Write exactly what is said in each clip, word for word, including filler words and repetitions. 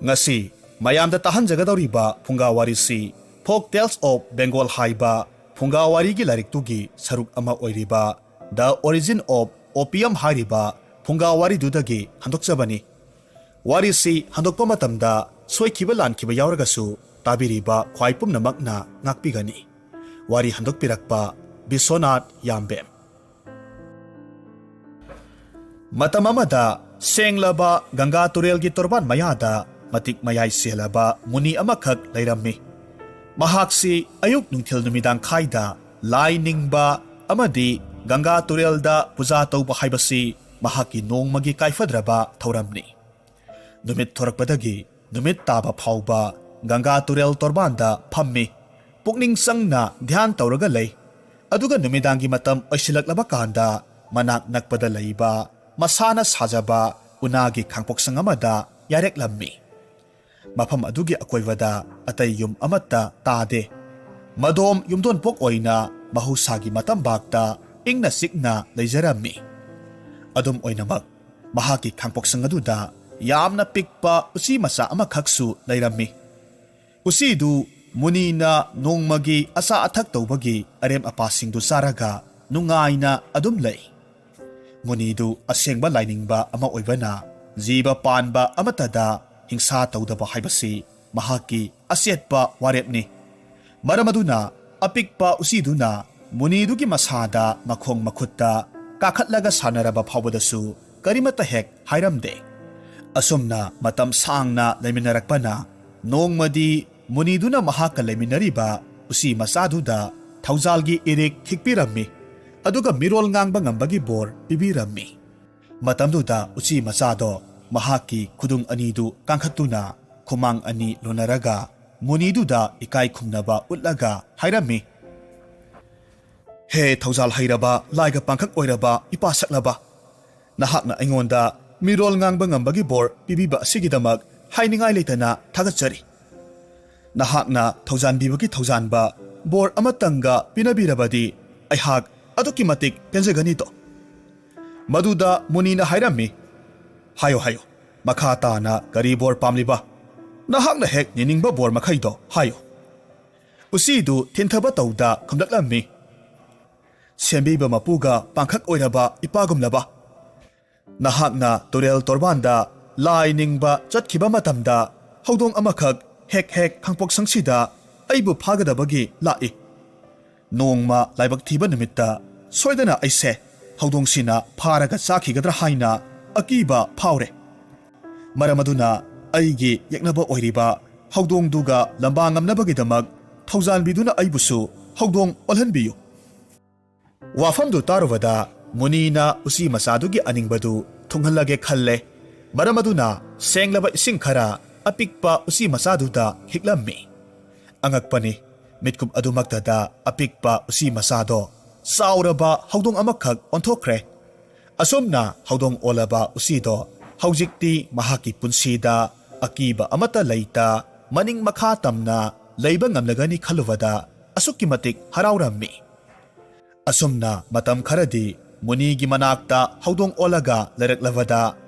ꯉꯁꯤ ꯃꯌꯥꯝꯗ ꯇꯥꯍꯟꯖꯒꯗꯧꯔꯤꯕ ꯐꯨꯡꯒꯥ ꯋꯥꯔꯤꯁꯤ Folk Tales of Bengal ꯍꯥꯏꯕ ꯐꯨꯡꯒꯥ ꯋꯥꯔꯤꯒꯤ ꯂꯥꯏꯔꯤꯛꯇꯨꯒꯤ ꯁꯔꯨꯛ ꯑꯃ ꯑꯣꯏꯔꯤꯕ The Origin of Opium ꯍꯥꯏꯔꯤꯕ ꯐꯨꯡꯒꯥ ꯋꯥꯔꯤꯗꯨꯗꯒꯤ ꯍꯟꯗꯣꯛꯆꯕꯅꯤ꯫ ꯋꯥꯔꯤꯁꯤ ꯍꯟꯗꯣꯛꯄ ꯃꯇꯝꯗ ꯁꯣꯏꯈꯤꯕ ꯂꯥꯟꯈꯤꯕ ꯌꯥꯎꯔꯒꯁꯨ ꯇꯥꯕꯤꯔꯤꯕ ꯈ꯭ꯋꯥꯏ ꯄꯨꯝꯅꯃꯛꯅ ꯉꯥꯛꯄꯤꯒꯅꯤ꯫ ꯋꯥꯔꯤ ꯍꯟꯗꯣꯛꯄꯤꯔꯛꯄ ꯕꯤꯁ꯭ꯋꯅꯥꯊ ꯌꯥꯝꯕꯦꯝ꯫ ꯃꯇꯝ ꯑꯃꯗ ꯁꯦꯡꯂꯕ ꯒꯪꯒꯥ ꯇꯨꯔꯦꯜꯒꯤ ꯇꯣꯔꯕꯥꯟ ꯃꯌꯥꯗ ꯃꯇꯤꯛ ꯃꯌꯥꯏ ꯆꯦꯜꯂꯕ ꯃꯨꯅꯤ ꯑꯃꯈꯛ ꯂꯩꯔꯝꯃꯤ꯫ ꯃꯍꯥꯛꯁꯤ ꯑꯌꯨꯛ ꯅꯨꯡꯊꯤꯜ ꯅꯨꯃꯤꯗꯥꯡ ꯈꯥꯏꯗ ꯂꯥꯏ ꯅꯤꯡꯕ ꯑꯃꯗꯤ ꯒꯪꯒꯥ ꯇꯨꯔꯦꯜꯗ ꯄꯨꯖꯥ ꯇꯧꯕ ꯍꯥꯏꯕꯁꯤ ꯃꯍꯥꯛꯀꯤ ꯅꯣꯡꯃꯒꯤ ꯀꯥꯏꯐꯗ꯭ꯔꯕ ꯊꯧꯔꯝꯅꯤ꯫ ꯅꯨꯃꯤꯠ ꯊꯣꯔꯛꯄꯗꯒꯤ ꯅꯨꯃꯤꯠ ꯇꯥꯕ ꯐꯥꯎꯕ ꯒꯪꯒꯥ ꯇꯨꯔꯦꯜ ꯇꯣꯔꯕꯥꯟꯗ ꯐꯝꯃꯤ꯫ ꯄꯨꯛꯅꯤꯡ ꯆꯪꯅ ꯙ꯭ꯌꯥꯟ ꯇꯧꯔꯒ ꯂꯩ꯫ ꯑꯗꯨꯒ ꯅꯨꯃꯤꯗꯥꯡꯒꯤ ꯃꯇꯝ ꯑꯣꯏꯁꯤꯜꯂꯛꯂꯕ ꯀꯥꯟꯗ ꯃꯅꯥꯛ ꯅꯛꯄꯗ ꯂꯩꯕ ꯃꯁꯥꯅ ꯁꯥꯖꯕ ꯎꯅꯥꯒꯤ ꯈꯥꯡꯄꯣꯛꯁꯪ ꯑꯃꯗ ꯌꯥꯔꯦꯛꯂꯝꯃꯤ꯫ ꯃꯐꯝ ꯑꯗꯨꯒꯤ ꯑꯀꯣꯏꯕꯗ ꯑꯇꯩ ꯌꯨꯝ ꯑꯃꯠꯇ ꯇꯥꯗꯦ꯫ ꯃꯗꯣꯝ ꯌꯨꯝꯗꯣꯟꯄꯣꯛ ꯑꯣꯏꯅ ꯃꯍꯧꯁꯥꯒꯤ ꯃꯇꯝꯕꯥꯛꯇ ꯏꯪꯅ ꯆꯤꯛꯅ ꯂꯩꯖꯔꯝꯃꯤ꯫ ꯑꯗꯨꯝ ꯑꯣꯏꯅꯃꯛ, ꯃꯍꯥꯛꯀꯤ ꯈꯥꯡꯄꯣꯛꯁꯪ ꯑꯗꯨꯗ ꯌꯥꯝꯅ ꯄꯤꯛꯄ ꯎꯆꯤ ꯃꯆꯥ ꯑꯃꯈꯛꯁꯨ ꯂꯩꯔꯝꯃꯤ꯫ ꯎꯆꯤꯗꯨ ꯃꯨꯅꯤꯅ ꯅꯣꯡꯃꯒꯤ ꯑꯆꯥ ꯑꯊꯛ ꯇꯧꯕꯒꯤ ꯑꯔꯦꯝ ꯑꯄꯥꯁꯤꯡꯗꯨ ꯆꯥꯔꯒ ꯅꯨꯡꯉꯥꯏꯅ ꯑꯗꯨꯝ ꯂꯩ꯫ ꯃꯨꯅꯤꯗꯨ ꯑꯁꯦꯡꯕ ꯂꯥꯏꯅꯤꯡꯕ ꯑꯃ ꯑꯣꯏꯕꯅ ꯖꯤꯕ ꯄꯥꯟꯕ ꯑꯃꯠꯇꯗ ꯍꯤꯡꯁꯥ ꯇꯧꯗꯕ ꯍꯥꯏꯕꯁꯤ ꯃꯍꯥꯛꯀꯤ ꯑꯆꯦꯠꯄ ꯋꯥꯔꯦꯞꯅꯤ꯫ ꯃꯔꯝ ꯑꯗꯨꯅ ꯑꯄꯤꯛꯄ ꯎꯆꯤꯗꯨꯅ ꯃꯨꯅꯤꯗꯨꯒꯤ ꯃꯁꯥꯗ ꯃꯈꯣꯡ ꯃꯈꯨꯠꯇ ꯀꯥꯈꯠꯂꯒ ꯁꯥꯟꯅꯔꯕ ꯐꯥꯎꯕꯗꯁꯨ ꯀꯔꯤꯃꯠꯇ ꯍꯦꯛ ꯍꯥꯏꯔꯝꯗꯦ꯫ ꯑꯁꯨꯝꯅ ꯃꯇꯝ ꯁꯥꯡꯅ ꯂꯩꯃꯤꯟꯅꯔꯛꯄꯅ ꯅꯣꯡꯃꯗꯤ ꯃꯨꯅꯤꯗꯨꯅ ꯃꯍꯥꯛꯀ ꯂꯩꯃꯤꯟꯅꯔꯤꯕ ꯎꯆꯤ ꯃꯆꯥꯗꯨꯗ ꯊꯧꯖꯥꯜꯒꯤ ꯏꯔꯤꯛ ꯈꯤꯛꯄꯤꯔꯝꯃꯤ, ꯑꯗꯨꯒ ꯃꯤꯔꯣꯜ ꯉꯥꯡꯕ ꯉꯝꯕꯒꯤ ꯕꯣꯔ ꯄꯤꯕꯤꯔꯝꯃꯤ꯫ ꯃꯇꯝꯗꯨꯗ ꯎꯆꯤ ꯃꯆꯥꯗꯣ ꯃꯍꯥꯛꯀꯤ ꯈꯨꯗꯨꯡ ꯑꯅꯤꯗꯨ ꯀꯥꯡꯈꯠꯇꯨꯅ ꯈꯨꯃꯥꯡ ꯑꯅꯤ ꯂꯣꯟꯅꯔꯒ ꯃꯨꯅꯤꯗꯨꯗ ꯏꯀꯥꯏ ꯈꯨꯝꯅꯕ ꯎꯠꯂꯒ ꯍꯥꯏꯔꯝꯃꯤ, "ꯍꯦ ꯊꯧꯖꯥꯜ ꯍꯩꯔꯕ, ꯂꯥꯏꯒ ꯄꯥꯡꯈꯛ ꯑꯣꯏꯔꯕ ꯏꯄꯥ ꯁꯛꯂꯕ, ꯅꯍꯥꯛꯅ ꯑꯩꯉꯣꯟꯗ ꯃꯤꯔꯣꯜ ꯉꯥꯡꯕ ꯉꯝꯕꯒꯤ ꯕꯣꯔ ꯄꯤꯕꯤꯕ ꯑꯁꯤꯒꯤꯗꯃꯛ ꯍꯥꯏꯅꯤꯡꯉꯥꯏ ꯂꯩꯇꯅ ꯊꯥꯒꯠꯆꯔꯤ꯫ ꯅꯍꯥꯛꯅ ꯊꯧꯖꯥꯟꯕꯤꯕꯒꯤ ꯊꯧꯖꯥꯟꯕ ꯕꯣꯔ ꯑꯃꯇꯪꯒ ꯄꯤꯅꯕꯤꯔꯕꯗꯤ ꯑꯩꯍꯥꯛ ꯑꯗꯨꯛꯀꯤ ꯃꯇꯤꯛ ꯄꯦꯟꯖꯒꯅꯤꯗꯣ"꯫ ꯃꯗꯨꯗ ꯃꯨꯅꯤꯅ ꯍꯥꯏꯔꯝꯃꯤ, "ꯍꯥꯏꯌꯣ, ꯍꯥꯏꯌꯣ, ꯃꯈꯥ ꯇꯥꯅ ꯀꯔꯤ ꯕꯣꯔ ꯄꯥꯝꯂꯤꯕ? ꯅꯍꯥꯛꯅ ꯍꯦꯛ ꯅꯤꯅꯤꯡꯕ ꯕꯣꯔ ꯃꯈꯩꯗꯣ ꯍꯥꯏꯌꯨ꯫ ꯎꯆꯤꯗꯨ ꯊꯤꯟꯊꯕ ꯇꯧꯗ ꯈꯨꯝꯂꯛꯂꯝꯃꯤ꯫ ꯁꯦꯝꯕꯤꯕ ꯃꯄꯨꯒ ꯄꯥꯡꯈꯛ ꯑꯣꯏꯔꯕ ꯏꯄꯥꯒꯨꯝꯂꯕ꯫ ꯅꯍꯥꯛꯅ ꯇꯨꯔꯦꯜ ꯇꯣꯔꯕꯥꯟꯗ ꯂꯥꯏ ꯅꯤꯡꯕ ꯆꯠꯈꯤꯕ ꯃꯇꯝꯗ ꯍꯧꯗꯣꯡ ꯑꯃꯈꯛ ꯍꯦꯛ ꯍꯦꯛ ꯈꯥꯡꯄꯣꯛꯁꯪꯁꯤꯗ ꯑꯩꯕꯨ ꯐꯥꯒꯗꯕꯒꯤ ꯂꯥꯛꯏ꯫ ꯅꯣꯡꯃ ꯂꯥꯏꯕꯛ ꯊꯤꯕ ꯅꯨꯃꯤꯠꯇ ꯁꯣꯏꯗꯅ ꯑꯩꯁꯦ ꯍꯧꯗꯣꯡꯁꯤꯅ ꯐꯥꯔꯒ ꯆꯥꯈꯤꯒꯗ꯭ꯔꯥ ꯍꯥꯏꯅ ꯑꯀꯤꯕ ꯐꯥꯎꯔꯦ꯫ ꯃꯔꯝ ꯑꯗꯨꯅ ꯑꯩꯒꯤ ꯌꯦꯛꯅꯕ ꯑꯣꯏꯔꯤꯕ ꯍꯧꯗꯣꯡꯗꯨꯒ ꯂꯝꯕꯥ ꯉꯝꯅꯕꯒꯤꯗꯃꯛ ꯊꯧꯖꯥꯟꯕꯤꯗꯨꯅ ꯑꯩꯕꯨꯁꯨ ꯍꯧꯗꯣꯡ ꯑꯣꯜꯍꯟꯕꯤꯌꯨ꯫ ꯋꯥꯐꯝꯗꯨ ꯇꯥꯔꯨꯕꯗ ꯃꯨꯅꯤꯅ ꯎꯆꯤ ꯃꯆꯥꯗꯨꯒꯤ ꯑꯅꯤꯡꯕꯗꯨ ꯊꯨꯡꯍꯜꯂꯒꯦ ꯈꯜꯂꯦ꯫ ꯃꯔꯝ ꯑꯗꯨꯅ ꯁꯦꯡꯂꯕ ꯏꯁꯤꯡ ꯈꯔ ꯑꯄꯤꯛꯄ ꯎꯆꯤ ꯃꯆꯥꯗꯨꯗ ꯈꯤꯛꯂꯝꯃꯤ꯫ ꯑꯉꯛꯄꯅꯤ, ꯃꯤꯠꯀꯨꯞ ꯑꯗꯨꯃꯛꯇꯗ ꯑꯄꯤꯛꯄ ꯎꯆꯤ ꯃꯆꯥꯗꯣ ꯆꯥꯎꯔꯕ ꯍꯧꯗꯣꯡ ꯑꯃꯈꯛ ꯑꯣꯟꯊꯣꯛꯈ꯭ꯔꯦ꯫ ꯑꯁꯨꯝꯅ ꯍꯧꯗꯣꯡ ꯑꯣꯜꯂꯕ ꯎꯆꯤꯗꯣ ꯍꯧꯖꯤꯛꯇꯤ ꯃꯍꯥꯛꯀꯤ ꯄꯨꯟꯁꯤꯗ ꯑꯀꯤꯕ ꯑꯃꯠꯇ ꯂꯩꯇ ꯃꯅꯤꯡ ꯃꯈꯥ ꯇꯝꯅ ꯂꯩꯕ ꯉꯝꯂꯒꯅꯤ ꯈꯜꯂꯨꯕꯗ ꯑꯁꯨꯛꯀꯤ ꯃꯇꯤꯛ ꯍꯔꯥꯎꯔꯝꯃꯤ꯫ ꯑꯁꯨꯝꯅ ꯃꯇꯝ ꯈꯔꯗꯤ ꯃꯨꯅꯤꯒꯤ ꯃꯅꯥꯛꯇ ꯍꯧꯗꯣꯡ ꯑꯣꯜꯂꯒ ꯂꯩꯔꯛꯂꯕꯗ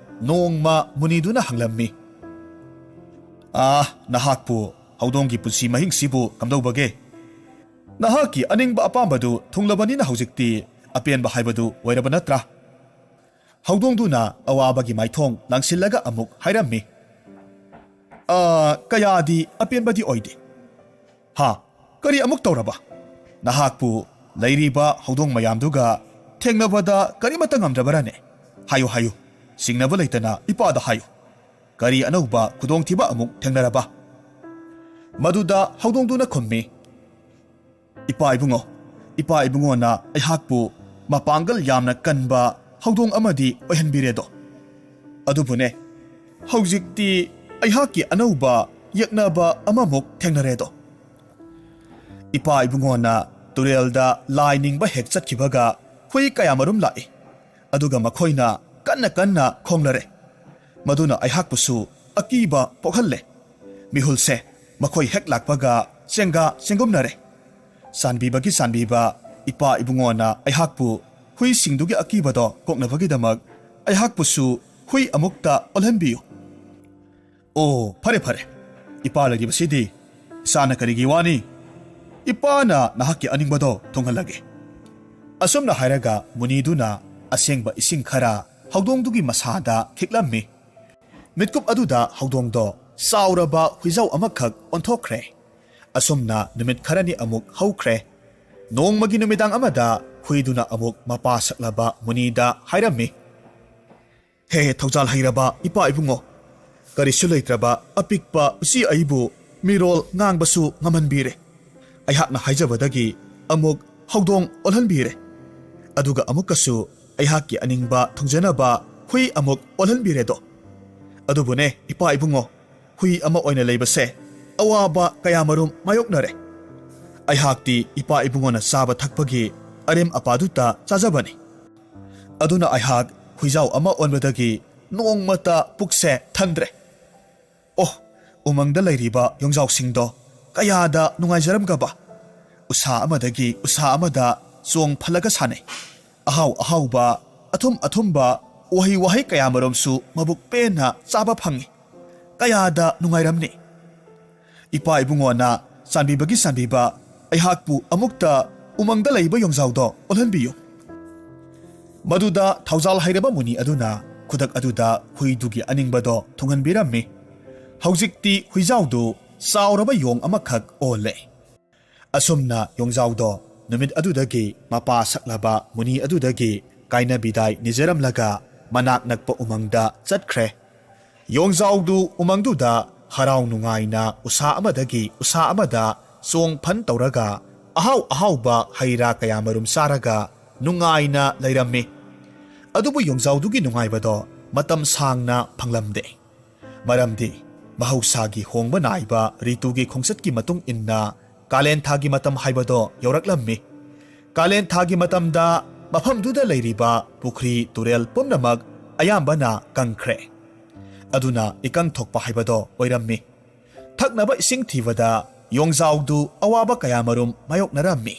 ꯅꯣꯡꯃ ꯃꯨꯅꯤꯗꯨꯅ ꯍꯪꯂꯝꯃꯤ, "ꯑꯥ, ꯅꯍꯥꯛꯄꯨ ꯍꯧꯗꯣꯡꯒꯤ ꯄꯨꯟꯁꯤ ꯃꯍꯤꯡꯁꯤꯕꯨ ꯀꯝꯗꯧꯕꯒꯦ? ꯅꯍꯥꯛꯀꯤ ꯑꯅꯤꯡꯕ ꯑꯄꯥꯝꯕꯗꯨ ꯊꯨꯡꯂꯕꯅꯤꯅ ꯍꯧꯖꯤꯛꯇꯤ ꯑꯄꯦꯟꯕ ꯍꯥꯏꯕꯗꯨ ꯑꯣꯏꯔꯕ ꯅꯠꯇ꯭ꯔꯥ?" ꯍꯧꯗꯣꯡꯗꯨꯅ ꯑꯋꯥꯕꯒꯤ ꯃꯥꯏꯊꯣꯡ ꯂꯥꯡꯁꯤꯜꯂꯒ ꯑꯃꯨꯛ ꯍꯥꯏꯔꯝꯃꯤ, "ꯑꯥ, ꯀꯌꯥꯗꯤ ꯑꯄꯦꯟꯕꯗꯤ ꯑꯣꯏꯗꯦ꯫ ꯍꯥ, ꯀꯔꯤ ꯑꯃꯨꯛ ꯇꯧꯔꯕ? ꯅꯍꯥꯛꯄꯨ ꯂꯩꯔꯤꯕ ꯍꯧꯗꯣꯡ ꯃꯌꯥꯝꯗꯨꯒ ꯊꯦꯡꯅꯕꯗ ꯀꯔꯤꯃꯠꯇ ꯉꯝꯗ꯭ꯔꯕꯔꯅꯦ? ꯍꯥꯏꯌꯨ, ꯍꯥꯏꯌꯨ, ꯆꯤꯡꯅꯕ ꯂꯩꯇꯅ ꯏꯄꯥꯗ ꯍꯥꯏꯌꯨ꯫ ꯀꯔꯤ ꯑꯅꯧꯕ ꯈꯨꯗꯣꯡꯊꯤꯕ ꯑꯃꯨꯛ ꯊꯦꯡꯅꯔꯕ?" ꯃꯗꯨꯗ ꯍꯧꯗꯣꯡꯗꯨꯅ ꯈꯨꯝꯃꯤ, "ꯏꯄꯥ ꯏꯕꯨꯡꯉꯣ, ꯏꯄꯥ ꯏꯕꯨꯡꯉꯣꯅ ꯑꯩꯍꯥꯛꯄꯨ ꯃꯄꯥꯡꯒꯜ ꯌꯥꯝꯅ ꯀꯟꯕ ꯍꯧꯗꯣꯡ ꯑꯃꯗꯤ ꯑꯣꯏꯍꯟꯕꯤꯔꯦꯗꯣ꯫ ꯑꯗꯨꯕꯨꯅꯦ, ꯍꯧꯖꯤꯛꯇꯤ ꯑꯩꯍꯥꯛꯀꯤ ꯑꯅꯧꯕ ꯌꯦꯛꯅꯕ ꯑꯃꯃꯨꯛ ꯊꯦꯡꯅꯔꯦꯗꯣ꯫ ꯏꯄꯥ ꯏꯕꯨꯡꯉꯣꯅ ꯇꯨꯔꯦꯜꯗ ꯂꯥꯏ ꯅꯤꯡꯕ ꯍꯦꯛ ꯆꯠꯈꯤꯕꯒ ꯍꯨꯏ ꯀꯌꯥꯃꯔꯨꯝ ꯂꯥꯛꯏ꯫ ꯑꯗꯨꯒ ꯃꯈꯣꯏꯅ ꯀꯟꯅ ꯀꯟꯅ ꯈꯣꯡꯂꯔꯦ꯫ ꯃꯗꯨꯅ ꯑꯩꯍꯥꯛꯄꯨꯁꯨ ꯑꯀꯤꯕ ꯄꯣꯛꯍꯜꯂꯦ꯫ ꯃꯤꯍꯨꯜꯁꯦ ꯃꯈꯣꯏ ꯍꯦꯛ ꯂꯥꯛꯄꯒ ꯆꯦꯡꯒꯥ ꯆꯦꯡꯒꯨꯝꯅꯔꯦ꯫ ꯆꯥꯟꯕꯤꯕꯒꯤ ꯆꯥꯟꯕꯤꯕ, ꯏꯄꯥ ꯏꯕꯨꯡꯉꯣꯅ ꯑꯩꯍꯥꯛꯄꯨ ꯍꯨꯏꯁꯤꯡꯗꯨꯒꯤ ꯑꯀꯤꯕꯗꯣ ꯀꯣꯛꯅꯕꯒꯤꯗꯃꯛ ꯑꯩꯍꯥꯛꯄꯨꯁꯨ ꯍꯨꯏ ꯑꯃꯨꯛꯇ ꯑꯣꯜꯍꯟꯕꯤꯌꯨ꯫" "ꯑꯣ, ꯐꯔꯦ, ꯐꯔꯦ, "ꯏꯄꯥ ꯂꯩꯔꯤꯕꯁꯤꯗꯤ ꯏꯆꯥꯅ ꯀꯔꯤꯒꯤ ꯋꯥꯅꯤ? ꯏꯄꯥꯅ ꯅꯍꯥꯛꯀꯤ ꯑꯅꯤꯡꯕꯗꯣ ꯊꯨꯡꯍꯜꯂꯒꯦ"꯫ ꯑꯁꯨꯝꯅ ꯍꯥꯏꯔꯒ ꯃꯨꯅꯤꯗꯨꯅ ꯑꯁꯦꯡꯕ ꯏꯁꯤꯡ ꯈꯔ ꯍꯧꯗꯣꯡꯗꯨꯒꯤ ꯃꯁꯥꯗ ꯈꯤꯛꯂꯝꯃꯤ꯫ ꯃꯤꯠꯀꯨꯞ ꯑꯗꯨꯗ ꯍꯧꯗꯣꯡꯗꯣ ꯆꯥꯎꯔꯕ ꯍꯨꯏꯖꯥꯎ ꯑꯃꯈꯛ ꯑꯣꯟꯊꯣꯛꯈ꯭ꯔꯦ꯫ ꯑꯁꯨꯝꯅ ꯅꯨꯃꯤꯠ ꯈꯔꯅꯤ ꯑꯃꯨꯛ ꯍꯧꯈ꯭ꯔꯦ꯫ ꯅꯣꯡꯃꯒꯤ ꯅꯨꯃꯤꯗꯥꯡ ꯑꯃꯗ ꯍꯨꯏꯗꯨꯅ ꯑꯃꯨꯛ ꯃꯄꯥ ꯁꯛꯂꯕ ꯃꯨꯅꯤꯗ ꯍꯥꯏꯔꯝꯃꯤ, "ꯍꯦ ꯊꯧꯖꯥꯜ ꯍꯩꯔꯕ ꯏꯄꯥ ꯏꯕꯨꯡꯉꯣ, ꯀꯔꯤꯁꯨ ꯂꯩꯇ꯭ꯔꯕ ꯑꯄꯤꯛꯄ ꯎꯆꯤ ꯑꯩꯕꯨ ꯃꯤꯔꯣꯜ ꯉꯥꯡꯕꯁꯨ ꯉꯝꯍꯟꯕꯤꯔꯦ꯫ ꯑꯩꯍꯥꯛꯅ ꯍꯥꯏꯖꯕꯗꯒꯤ ꯑꯃꯨꯛ ꯍꯧꯗꯣꯡ ꯑꯣꯜꯍꯟꯕꯤꯔꯦ꯫ ꯑꯗꯨꯒ ꯑꯃꯨꯛꯀꯁꯨ ꯑꯩꯍꯥꯛꯀꯤ ꯑꯅꯤꯡꯕ ꯊꯨꯡꯖꯅꯕ ꯍꯨꯏ ꯑꯃꯨꯛ ꯑꯣꯜꯍꯟꯕꯤꯔꯦꯗꯣ꯫ ꯑꯗꯨꯕꯨꯅꯦ ꯏꯄꯥ ꯏꯕꯨꯡꯉꯣ, ꯍꯨꯏ ꯑꯃ ꯑꯣꯏꯅ ꯂꯩꯕꯁꯦ ꯑꯋꯥꯕ ꯀꯌꯥꯃꯔꯨꯝ ꯃꯥꯌꯣꯛꯅꯔꯦ꯫ ꯑꯩꯍꯥꯛꯇꯤ ꯏꯄꯥ ꯏꯕꯨꯡꯉꯣꯅ ꯆꯥꯕ ꯊꯛꯄꯒꯤ ꯑꯔꯦꯝ ꯑꯄꯥꯗꯨꯇ ꯆꯥꯖꯕꯅꯤ꯫ ꯑꯗꯨꯅ ꯑꯩꯍꯥꯛ ꯍꯨꯏꯖꯥꯎ ꯑꯃ ꯑꯣꯟꯕꯗꯒꯤ ꯅꯣꯡꯃꯇ ꯄꯨꯛꯁꯦ ꯊꯟꯗ꯭ꯔꯦ꯫ ꯑꯣ, ꯎꯃꯪꯗ ꯂꯩꯔꯤꯕ ꯌꯣꯡꯖꯥꯎꯁꯤꯡꯗꯣ ꯀꯌꯥꯗ ꯅꯨꯡꯉꯥꯏꯖꯔꯝꯒꯕ! ꯎꯁꯥ ꯑꯃꯗꯒꯤ ꯎꯁꯥ ꯑꯃꯗ ꯆꯣꯡ ꯐꯜꯂꯒ ꯁꯥꯟꯅꯩ꯫ ꯑꯍꯥꯎ ꯑꯍꯥꯎꯕ, ꯑꯊꯨꯝ ꯑꯊꯨꯝꯕ, ꯎꯍꯩ ꯋꯥꯍꯩ ꯀꯌꯥꯃꯔꯨꯝꯁꯨ ꯃꯕꯨꯛ ꯄꯦꯟꯅ ꯆꯥꯕ ꯐꯪꯏ꯫ ꯀꯌꯥꯗ ꯅꯨꯡꯉꯥꯏꯔꯝꯅꯤ! ꯏꯄꯥ ꯏꯕꯨꯡꯉꯣꯅ ꯆꯥꯟꯕꯤꯕꯒꯤ ꯆꯥꯟꯕꯤꯕ, ꯑꯩꯍꯥꯛꯄꯨ ꯑꯃꯨꯛꯇ ꯎꯃꯪꯗ ꯂꯩꯕ ꯌꯣꯡꯖꯥꯎꯗꯣ ꯑꯣꯜꯍꯟꯕꯤꯌꯨ"꯫ ꯃꯗꯨꯗ ꯊꯧꯖꯥꯜ ꯍꯩꯔꯕ ꯃꯨꯅꯤ ꯑꯗꯨꯅ ꯈꯨꯗꯛ ꯑꯗꯨꯗ ꯍꯨꯏꯗꯨꯒꯤ ꯑꯅꯤꯡꯕꯗꯣ ꯊꯨꯡꯍꯟꯕꯤꯔꯝꯃꯤ꯫ ꯍꯧꯖꯤꯛꯇꯤ ꯍꯨꯏꯖꯥꯎꯗꯨ ꯆꯥꯎꯔꯕ ꯌꯣꯡ ꯑꯃꯈꯛ ꯑꯣꯜꯂꯦ꯫ ꯑꯁꯨꯝꯅ ꯌꯣꯡꯖꯥꯎꯗꯣ ꯅꯨꯃꯤꯠ ꯑꯗꯨꯗꯒꯤ ꯃꯄꯥ ꯁꯛꯂꯕ ꯃꯨꯅꯤ ꯑꯗꯨꯗꯒꯤ ꯀꯥꯏꯅ ꯕꯤꯗꯥꯏ ꯅꯤꯖꯔꯝꯂꯒ ꯃꯅꯥꯛ ꯅꯛꯄ ꯎꯃꯪꯗ ꯆꯠꯈ꯭ꯔꯦ꯫ ꯌꯣꯡꯖꯥꯎꯗꯨ ꯎꯃꯪꯗꯨꯗ ꯍꯔꯥꯎ ꯅꯨꯡꯉꯥꯏꯅ ꯎꯁꯥ ꯑꯃꯗꯒꯤ ꯎꯁꯥ ꯑꯃꯗ ꯆꯣꯡ ꯐꯟ ꯇꯧꯔꯒ ꯑꯍꯥꯎ ꯑꯍꯥꯎꯕ ꯍꯩ ꯔꯥ ꯀꯌꯥꯃꯔꯨꯝ ꯆꯥꯔꯒ ꯅꯨꯡꯉꯥꯏꯅ ꯂꯩꯔꯝꯃꯤ꯫ ꯑꯗꯨꯕꯨ ꯌꯣꯡꯖꯥꯎꯗꯨꯒꯤ ꯅꯨꯡꯉꯥꯏꯕꯗꯣ ꯃꯇꯝ ꯁꯥꯡꯅ ꯐꯪꯂꯝꯗꯦ꯫ ꯃꯔꯝꯗꯤ ꯃꯍꯧꯁꯥꯒꯤ ꯍꯣꯡꯕ ꯅꯥꯏꯕ ꯔꯤꯇꯨꯒꯤ ꯈꯣꯡꯆꯠꯀꯤ ꯃꯇꯨꯡ ꯏꯟꯅ ꯀꯥꯂꯦꯟ ꯊꯥꯒꯤ ꯃꯇꯝ ꯍꯥꯏꯕꯗꯣ ꯌꯧꯔꯛꯂꯝꯃꯤ꯫ ꯀꯥꯂꯦꯟ ꯊꯥꯒꯤ ꯃꯇꯝꯗ ꯃꯐꯝꯗꯨꯗ ꯂꯩꯔꯤꯕ ꯄꯨꯈ꯭ꯔꯤ ꯇꯨꯔꯦꯜ ꯄꯨꯝꯅꯃꯛ ꯑꯌꯥꯝꯕꯅ ꯀꯪꯈ꯭ꯔꯦ꯫ ꯑꯗꯨꯅ ꯏꯀꯪ ꯊꯣꯛꯄ ꯍꯥꯏꯕꯗꯣ ꯑꯣꯏꯔꯝꯃꯤ꯫ ꯊꯛꯅꯕ ꯏꯁꯤꯡ ꯊꯤꯕꯗ ꯌꯣꯡꯖꯥꯎꯗꯨ ꯑꯋꯥꯕ ꯀꯌꯥꯃꯔꯨꯝ ꯃꯥꯌꯣꯛꯅꯔꯝꯃꯤ꯫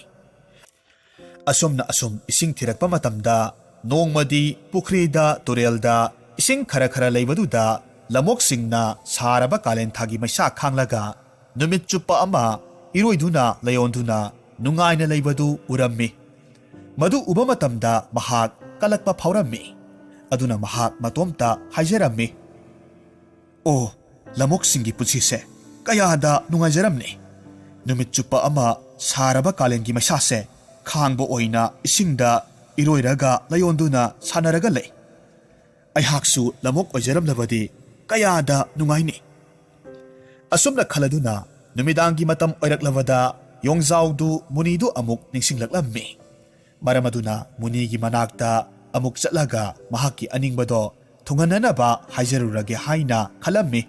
ꯑꯁꯨꯝꯅ ꯑꯁꯨꯝ ꯏꯁꯤꯡ ꯊꯤꯔꯛꯄ ꯃꯇꯝꯗ ꯅꯣꯡꯃꯗꯤ ꯄꯨꯈ꯭ꯔꯤꯗ, ꯇꯨꯔꯦꯜꯗ ꯏꯁꯤꯡ ꯈꯔ ꯈꯔ ꯂꯩꯕꯗꯨꯗ ꯂꯝꯑꯣꯛꯁꯤꯡꯅ ꯁꯥꯔꯕ ꯀꯥꯂꯦꯟ ꯊꯥꯒꯤ ꯃꯩꯁꯥ ꯈꯥꯡꯂꯒ ꯅꯨꯃꯤꯠ ꯆꯨꯞꯄ ꯑꯃ ꯏꯔꯣꯏꯗꯨꯅ ꯂꯩꯑꯣꯟꯗꯨꯅ ꯅꯨꯡꯉꯥꯏꯅ ꯂꯩꯕꯗꯨ ꯎꯔꯝꯃꯤ꯫ ꯃꯗꯨ ꯎꯕ ꯃꯇꯝꯗ ꯃꯍꯥꯛ ꯀꯂꯛꯄ ꯐꯥꯎꯔꯝꯃꯤ꯫ ꯑꯗꯨꯅ ꯃꯍꯥꯛ ꯃꯇꯣꯝꯇ ꯍꯥꯏꯖꯔꯝꯃꯤ, "ꯑꯣ, ꯂꯝꯑꯣꯛꯁꯤꯡꯒꯤ ꯄꯨꯟꯁꯤꯁꯦ ꯀꯌꯥꯗ ꯅꯨꯡꯉꯥꯏꯖꯔꯝꯅꯤ! ꯅꯨꯃꯤꯠ ꯆꯨꯞꯄ ꯑꯃ ꯁꯥꯔꯕ ꯀꯥꯂꯦꯟꯒꯤ ꯃꯩꯁꯥꯁꯦ ꯈꯥꯡꯕ ꯑꯣꯏꯅ ꯏꯁꯤꯡꯗ ꯏꯔꯣꯏꯔꯒ ꯂꯩꯑꯣꯟꯗꯨꯅ ꯁꯥꯟꯅꯔꯒ ꯂꯩ꯫ ꯑꯩꯍꯥꯛꯁꯨ ꯂꯝꯑꯣꯛ ꯑꯣꯏꯖꯔꯝꯂꯕꯗꯤ ꯀꯌꯥꯗ ꯅꯨꯡꯉꯥꯏꯅꯤ!" ꯑꯁꯨꯝꯅ ꯈꯜꯂꯗꯨꯅ ꯅꯨꯃꯤꯗꯥꯡꯒꯤ ꯃꯇꯝ ꯑꯣꯏꯔꯛꯂꯕꯗ ꯌꯣꯡꯖꯥꯎꯗꯨ ꯃꯨꯅꯤꯗꯨ ꯑꯃꯨꯛ ꯅꯤꯡꯁꯤꯡꯂꯛꯂꯝꯃꯤ꯫ ꯃꯔꯝ ꯑꯗꯨꯅ ꯃꯨꯅꯤꯒꯤ ꯃꯅꯥꯛꯇ ꯑꯃꯨꯛ ꯆꯠꯂꯒ ꯃꯍꯥꯛꯀꯤ ꯑꯅꯤꯡꯕꯗꯣ ꯊꯨꯡꯍꯟꯅꯅꯕ ꯍꯥꯏꯖꯔꯨꯔꯒꯦ ꯍꯥꯏꯅ ꯈꯜꯂꯝꯃꯤ꯫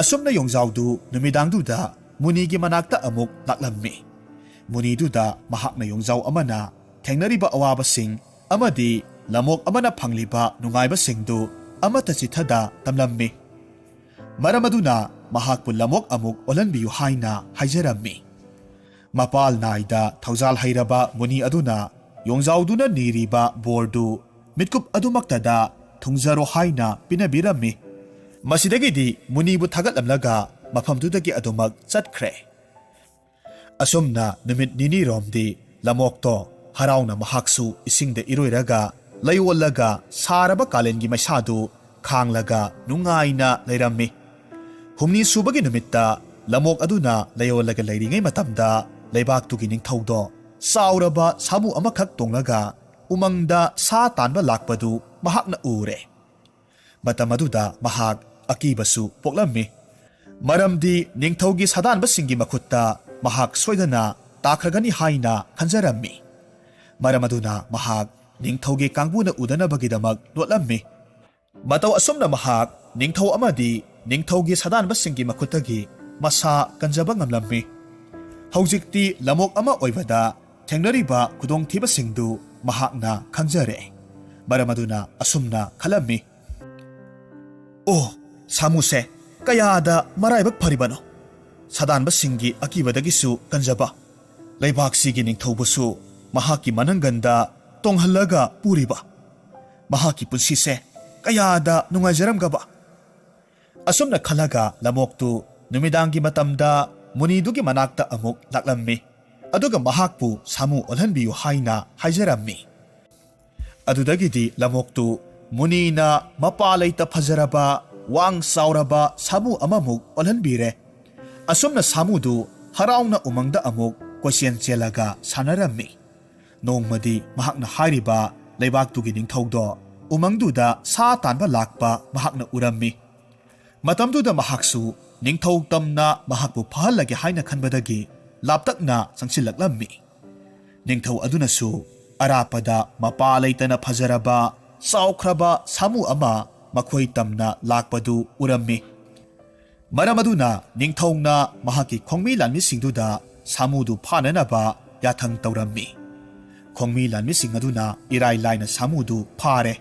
ꯑꯁꯨꯝꯅ ꯌꯣꯡꯖꯥꯎꯗꯨ ꯅꯨꯃꯤꯗꯥꯡꯗꯨꯗ ꯃꯨꯅꯤꯒꯤ ꯃꯅꯥꯛꯇ ꯑꯃꯨꯛ ꯂꯥꯛꯂꯝꯃꯤ꯫ ꯃꯨꯅꯤꯗꯨꯗ ꯃꯍꯥꯛꯅ ꯌꯣꯡꯖꯥꯎ ꯑꯃꯅ ꯊꯦꯡꯅꯔꯤꯕ ꯑꯋꯥꯕꯁꯤꯡ ꯑꯃꯗꯤ ꯂꯝꯑꯣꯛ ꯑꯃꯅ ꯐꯪꯂꯤꯕ ꯅꯨꯡꯉꯥꯏꯕꯁꯤꯡꯗꯨ ꯑꯃꯠꯇ ꯆꯤꯊꯗ ꯇꯝꯂꯝꯃꯤ꯫ ꯃꯔꯝ ꯑꯗꯨꯅ ꯃꯍꯥꯛꯄꯨ ꯂꯝꯑꯣꯛ ꯑꯃꯨꯛ ꯑꯣꯜꯍꯟꯕꯤꯌꯨ ꯍꯥꯏꯅ ꯍꯥꯏꯖꯔꯝꯃꯤ꯫ ꯃꯄꯥꯜ ꯅꯥꯏꯗ ꯊꯧꯖꯥꯜ ꯍꯩꯔꯕ ꯃꯨꯅꯤ ꯑꯗꯨꯅ ꯌꯣꯡꯖꯥꯎꯗꯨꯅ ꯅꯤꯔꯤꯕ ꯕꯣꯔꯗꯨ ꯃꯤꯠꯀꯨꯞ ꯑꯗꯨꯃꯛꯇꯗ ꯊꯨꯡꯖꯔꯣ ꯍꯥꯏꯅ ꯄꯤꯅꯕꯤꯔꯝꯃꯤ꯫ ꯃꯁꯤꯗꯒꯤꯗꯤ ꯃꯨꯅꯤꯕꯨ ꯊꯥꯒꯠꯂꯝꯂꯒ ꯃꯐꯝꯗꯨꯗꯒꯤ ꯑꯗꯨꯃꯛ ꯆꯠꯈ꯭ꯔꯦ꯫ ꯑꯁꯨꯝꯅ ꯅꯨꯃꯤꯠ ꯅꯤꯅꯤꯔꯣꯝꯗꯤ ꯂꯝꯑꯣꯛꯇꯣ ꯍꯔꯥꯎꯅ ꯃꯍꯥꯛꯁꯨ ꯏꯁꯤꯡꯗ ꯏꯔꯣꯏꯔꯒ ꯂꯩꯑꯣꯜꯂꯒ ꯁꯥꯔꯕ ꯀꯥꯂꯦꯟꯒꯤ ꯃꯩꯁꯥꯗꯨ ꯈꯥꯡꯂꯒ ꯅꯨꯡꯉꯥꯏꯅ ꯂꯩꯔꯝꯃꯤ꯫ ꯍꯨꯝꯅꯤ ꯁꯨꯕꯒꯤ ꯅꯨꯃꯤꯠꯇ ꯂꯝꯑꯣꯛ ꯑꯗꯨꯅ ꯂꯩꯑꯣꯜꯂꯒ ꯂꯩꯔꯤꯉꯩ ꯃꯇꯝꯗ ꯂꯩꯕꯥꯛꯇꯨꯒꯤ ꯅꯤꯡꯊꯧꯗꯣ ꯆꯥꯎꯔꯕ ꯁꯥꯃꯨ ꯑꯃꯈꯛ ꯇꯣꯡꯂꯒ ꯎꯃꯪꯗ ꯁꯥ ꯇꯥꯟꯕ ꯂꯥꯛꯄꯗꯨ ꯃꯍꯥꯛꯅ ꯎꯔꯦ꯫ ꯃꯇꯝ ꯑꯗꯨꯗ ꯃꯍꯥꯛ ꯑꯀꯤꯕꯁꯨ ꯄꯣꯛꯂꯝꯃꯤ꯫ ꯃꯔꯝꯗꯤ ꯅꯤꯡꯊꯧꯒꯤ ꯁꯥꯗꯥꯟꯕꯁꯤꯡꯒꯤ ꯃꯈꯨꯠꯇ ꯃꯍꯥꯛ ꯁꯣꯏꯗꯅ ꯇꯥꯈ꯭ꯔꯒꯅꯤ ꯍꯥꯏꯅ ꯈꯟꯖꯔꯝꯃꯤ꯫ ꯃꯔꯝ ꯑꯗꯨꯅ ꯃꯍꯥꯛ ꯅꯤꯡꯊꯧꯒꯤ ꯀꯥꯡꯕꯨꯅ ꯎꯗꯅꯕꯒꯤꯗꯃꯛ ꯂꯣꯠꯂꯝꯃꯤ꯫ ꯃꯇꯧ ꯑꯁꯨꯝꯅ ꯃꯍꯥꯛ ꯅꯤꯡꯊꯧ ꯑꯃꯗꯤ ꯅꯤꯡꯊꯧꯒꯤ ꯁꯥꯗꯥꯟꯕꯁꯤꯡꯒꯤ ꯃꯈꯨꯠꯇꯒꯤ ꯃꯁꯥ ꯀꯟꯖꯕ ꯉꯝꯂꯝꯃꯤ꯫ ꯍꯧꯖꯤꯛꯇꯤ ꯂꯝꯑꯣꯛ ꯑꯃ ꯑꯣꯏꯕꯗ ꯊꯦꯡꯅꯔꯤꯕ ꯈꯨꯗꯣꯡꯊꯤꯕꯁꯤꯡꯗꯨ ꯃꯍꯥꯛꯅ ꯈꯪꯖꯔꯦ꯫ ꯃꯔꯝ ꯑꯗꯨꯅ ꯑꯁꯨꯝꯅ ꯈꯜꯂꯝꯃꯤ, "ꯑꯣ, ꯁꯥꯃꯨꯁꯦ ꯀꯌꯥꯗ ꯃꯔꯥꯏꯕꯛ ꯐꯔꯤꯕꯅꯣ! ꯁꯥꯗꯥꯟꯕꯁꯤꯡꯒꯤ ꯑꯀꯤꯕꯗꯒꯤꯁꯨ ꯀꯟꯖꯕ, ꯂꯩꯕꯥꯛꯁꯤꯒꯤ ꯅꯤꯡꯊꯧꯕꯨꯁꯨ ꯃꯍꯥꯛꯀꯤ ꯃꯅꯪꯒꯟꯗ ꯇꯣꯡꯍꯜꯂꯒ ꯄꯨꯔꯤꯕ꯫ ꯃꯍꯥꯛꯀꯤ ꯄꯨꯟꯁꯤꯁꯦ ꯀꯌꯥꯗ ꯅꯨꯡꯉꯥꯏꯖꯔꯝꯒꯕ!" ꯑꯁꯨꯝꯅ ꯈꯜꯂꯒ ꯂꯝꯑꯣꯛꯇꯨ ꯅꯨꯃꯤꯗꯥꯡꯒꯤ ꯃꯇꯝꯗ ꯃꯨꯅꯤꯗꯨꯒꯤ ꯃꯅꯥꯛꯇ ꯑꯃꯨꯛ ꯂꯥꯛꯂꯝꯃꯤ꯫ ꯑꯗꯨꯒ ꯃꯍꯥꯛꯄꯨ ꯁꯥꯃꯨ ꯑꯣꯜꯍꯟꯕꯤꯌꯨ ꯍꯥꯏꯅ ꯍꯥꯏꯖꯔꯝꯃꯤ꯫ ꯑꯗꯨꯗꯒꯤꯗꯤ ꯂꯝꯑꯣꯛꯇꯨ ꯃꯨꯅꯤꯅ ꯃꯄꯥ ꯂꯩꯇ ꯐꯖꯔꯕ, ꯋꯥꯡ ꯆꯥꯎꯔꯕ ꯁꯥꯃꯨ ꯑꯃꯃꯨꯛ ꯑꯣꯜꯍꯟꯕꯤꯔꯦ꯫ ꯑꯁꯨꯝꯅ ꯁꯥꯃꯨꯗꯨ ꯍꯔꯥꯎꯅ ꯎꯃꯪꯗ ꯑꯃꯨꯛ ꯀꯣꯏꯆꯦꯟ ꯆꯦꯜꯂꯒ ꯁꯥꯟꯅꯔꯝꯃꯤ꯫ ꯅꯣꯡꯃꯗꯤ ꯃꯍꯥꯛꯅ ꯍꯥꯏꯔꯤꯕ ꯂꯩꯕꯥꯛꯇꯨꯒꯤ ꯅꯤꯡꯊꯧꯗꯣ ꯎꯃꯪꯗꯨꯗ ꯁꯥ ꯇꯥꯟꯕ ꯂꯥꯛꯄ ꯃꯍꯥꯛꯅ ꯎꯔꯝꯃꯤ꯫ ꯃꯇꯝꯗꯨꯗ ꯃꯍꯥꯛꯁꯨ ꯅꯤꯡꯊꯧ ꯇꯝꯅ ꯃꯍꯥꯛꯄꯨ ꯐꯍꯜꯂꯒꯦ ꯍꯥꯏꯅ ꯈꯟꯕꯗꯒꯤ ꯂꯥꯞꯇꯛꯅ ꯆꯪꯁꯤꯜꯂꯛꯂꯝꯃꯤ꯫ ꯅꯤꯡꯊꯧ ꯑꯗꯨꯅꯁꯨ ꯑꯔꯥꯞꯄꯗ ꯃꯄꯥ ꯂꯩꯇꯅ ꯐꯖꯔꯕ, ꯆꯥꯎꯈ꯭ꯔꯕ ꯁꯥꯃꯨ ꯑꯃ ꯃꯈꯣꯏ ꯇꯝꯅ ꯂꯥꯛꯄꯗꯨ ꯎꯔꯝꯃꯤ꯫ ꯃꯔꯝ ꯑꯗꯨꯅ ꯅꯤꯡꯊꯧꯅ ꯃꯍꯥꯛꯀꯤ ꯈꯣꯡꯃꯤ ꯂꯥꯟꯃꯤꯁꯤꯡꯗꯨꯗ ꯁꯥꯃꯨꯗꯨ ꯐꯥꯅꯅꯕ ꯌꯥꯊꯪ ꯇꯧꯔꯝꯃꯤ꯫ ꯈꯣꯡꯃꯤ ꯂꯥꯟꯃꯤꯁꯤꯡ ꯑꯗꯨꯅ ꯏꯔꯥꯏ ꯂꯥꯏꯅ ꯁꯥꯃꯨꯗꯨ ꯐꯥꯔꯦ꯫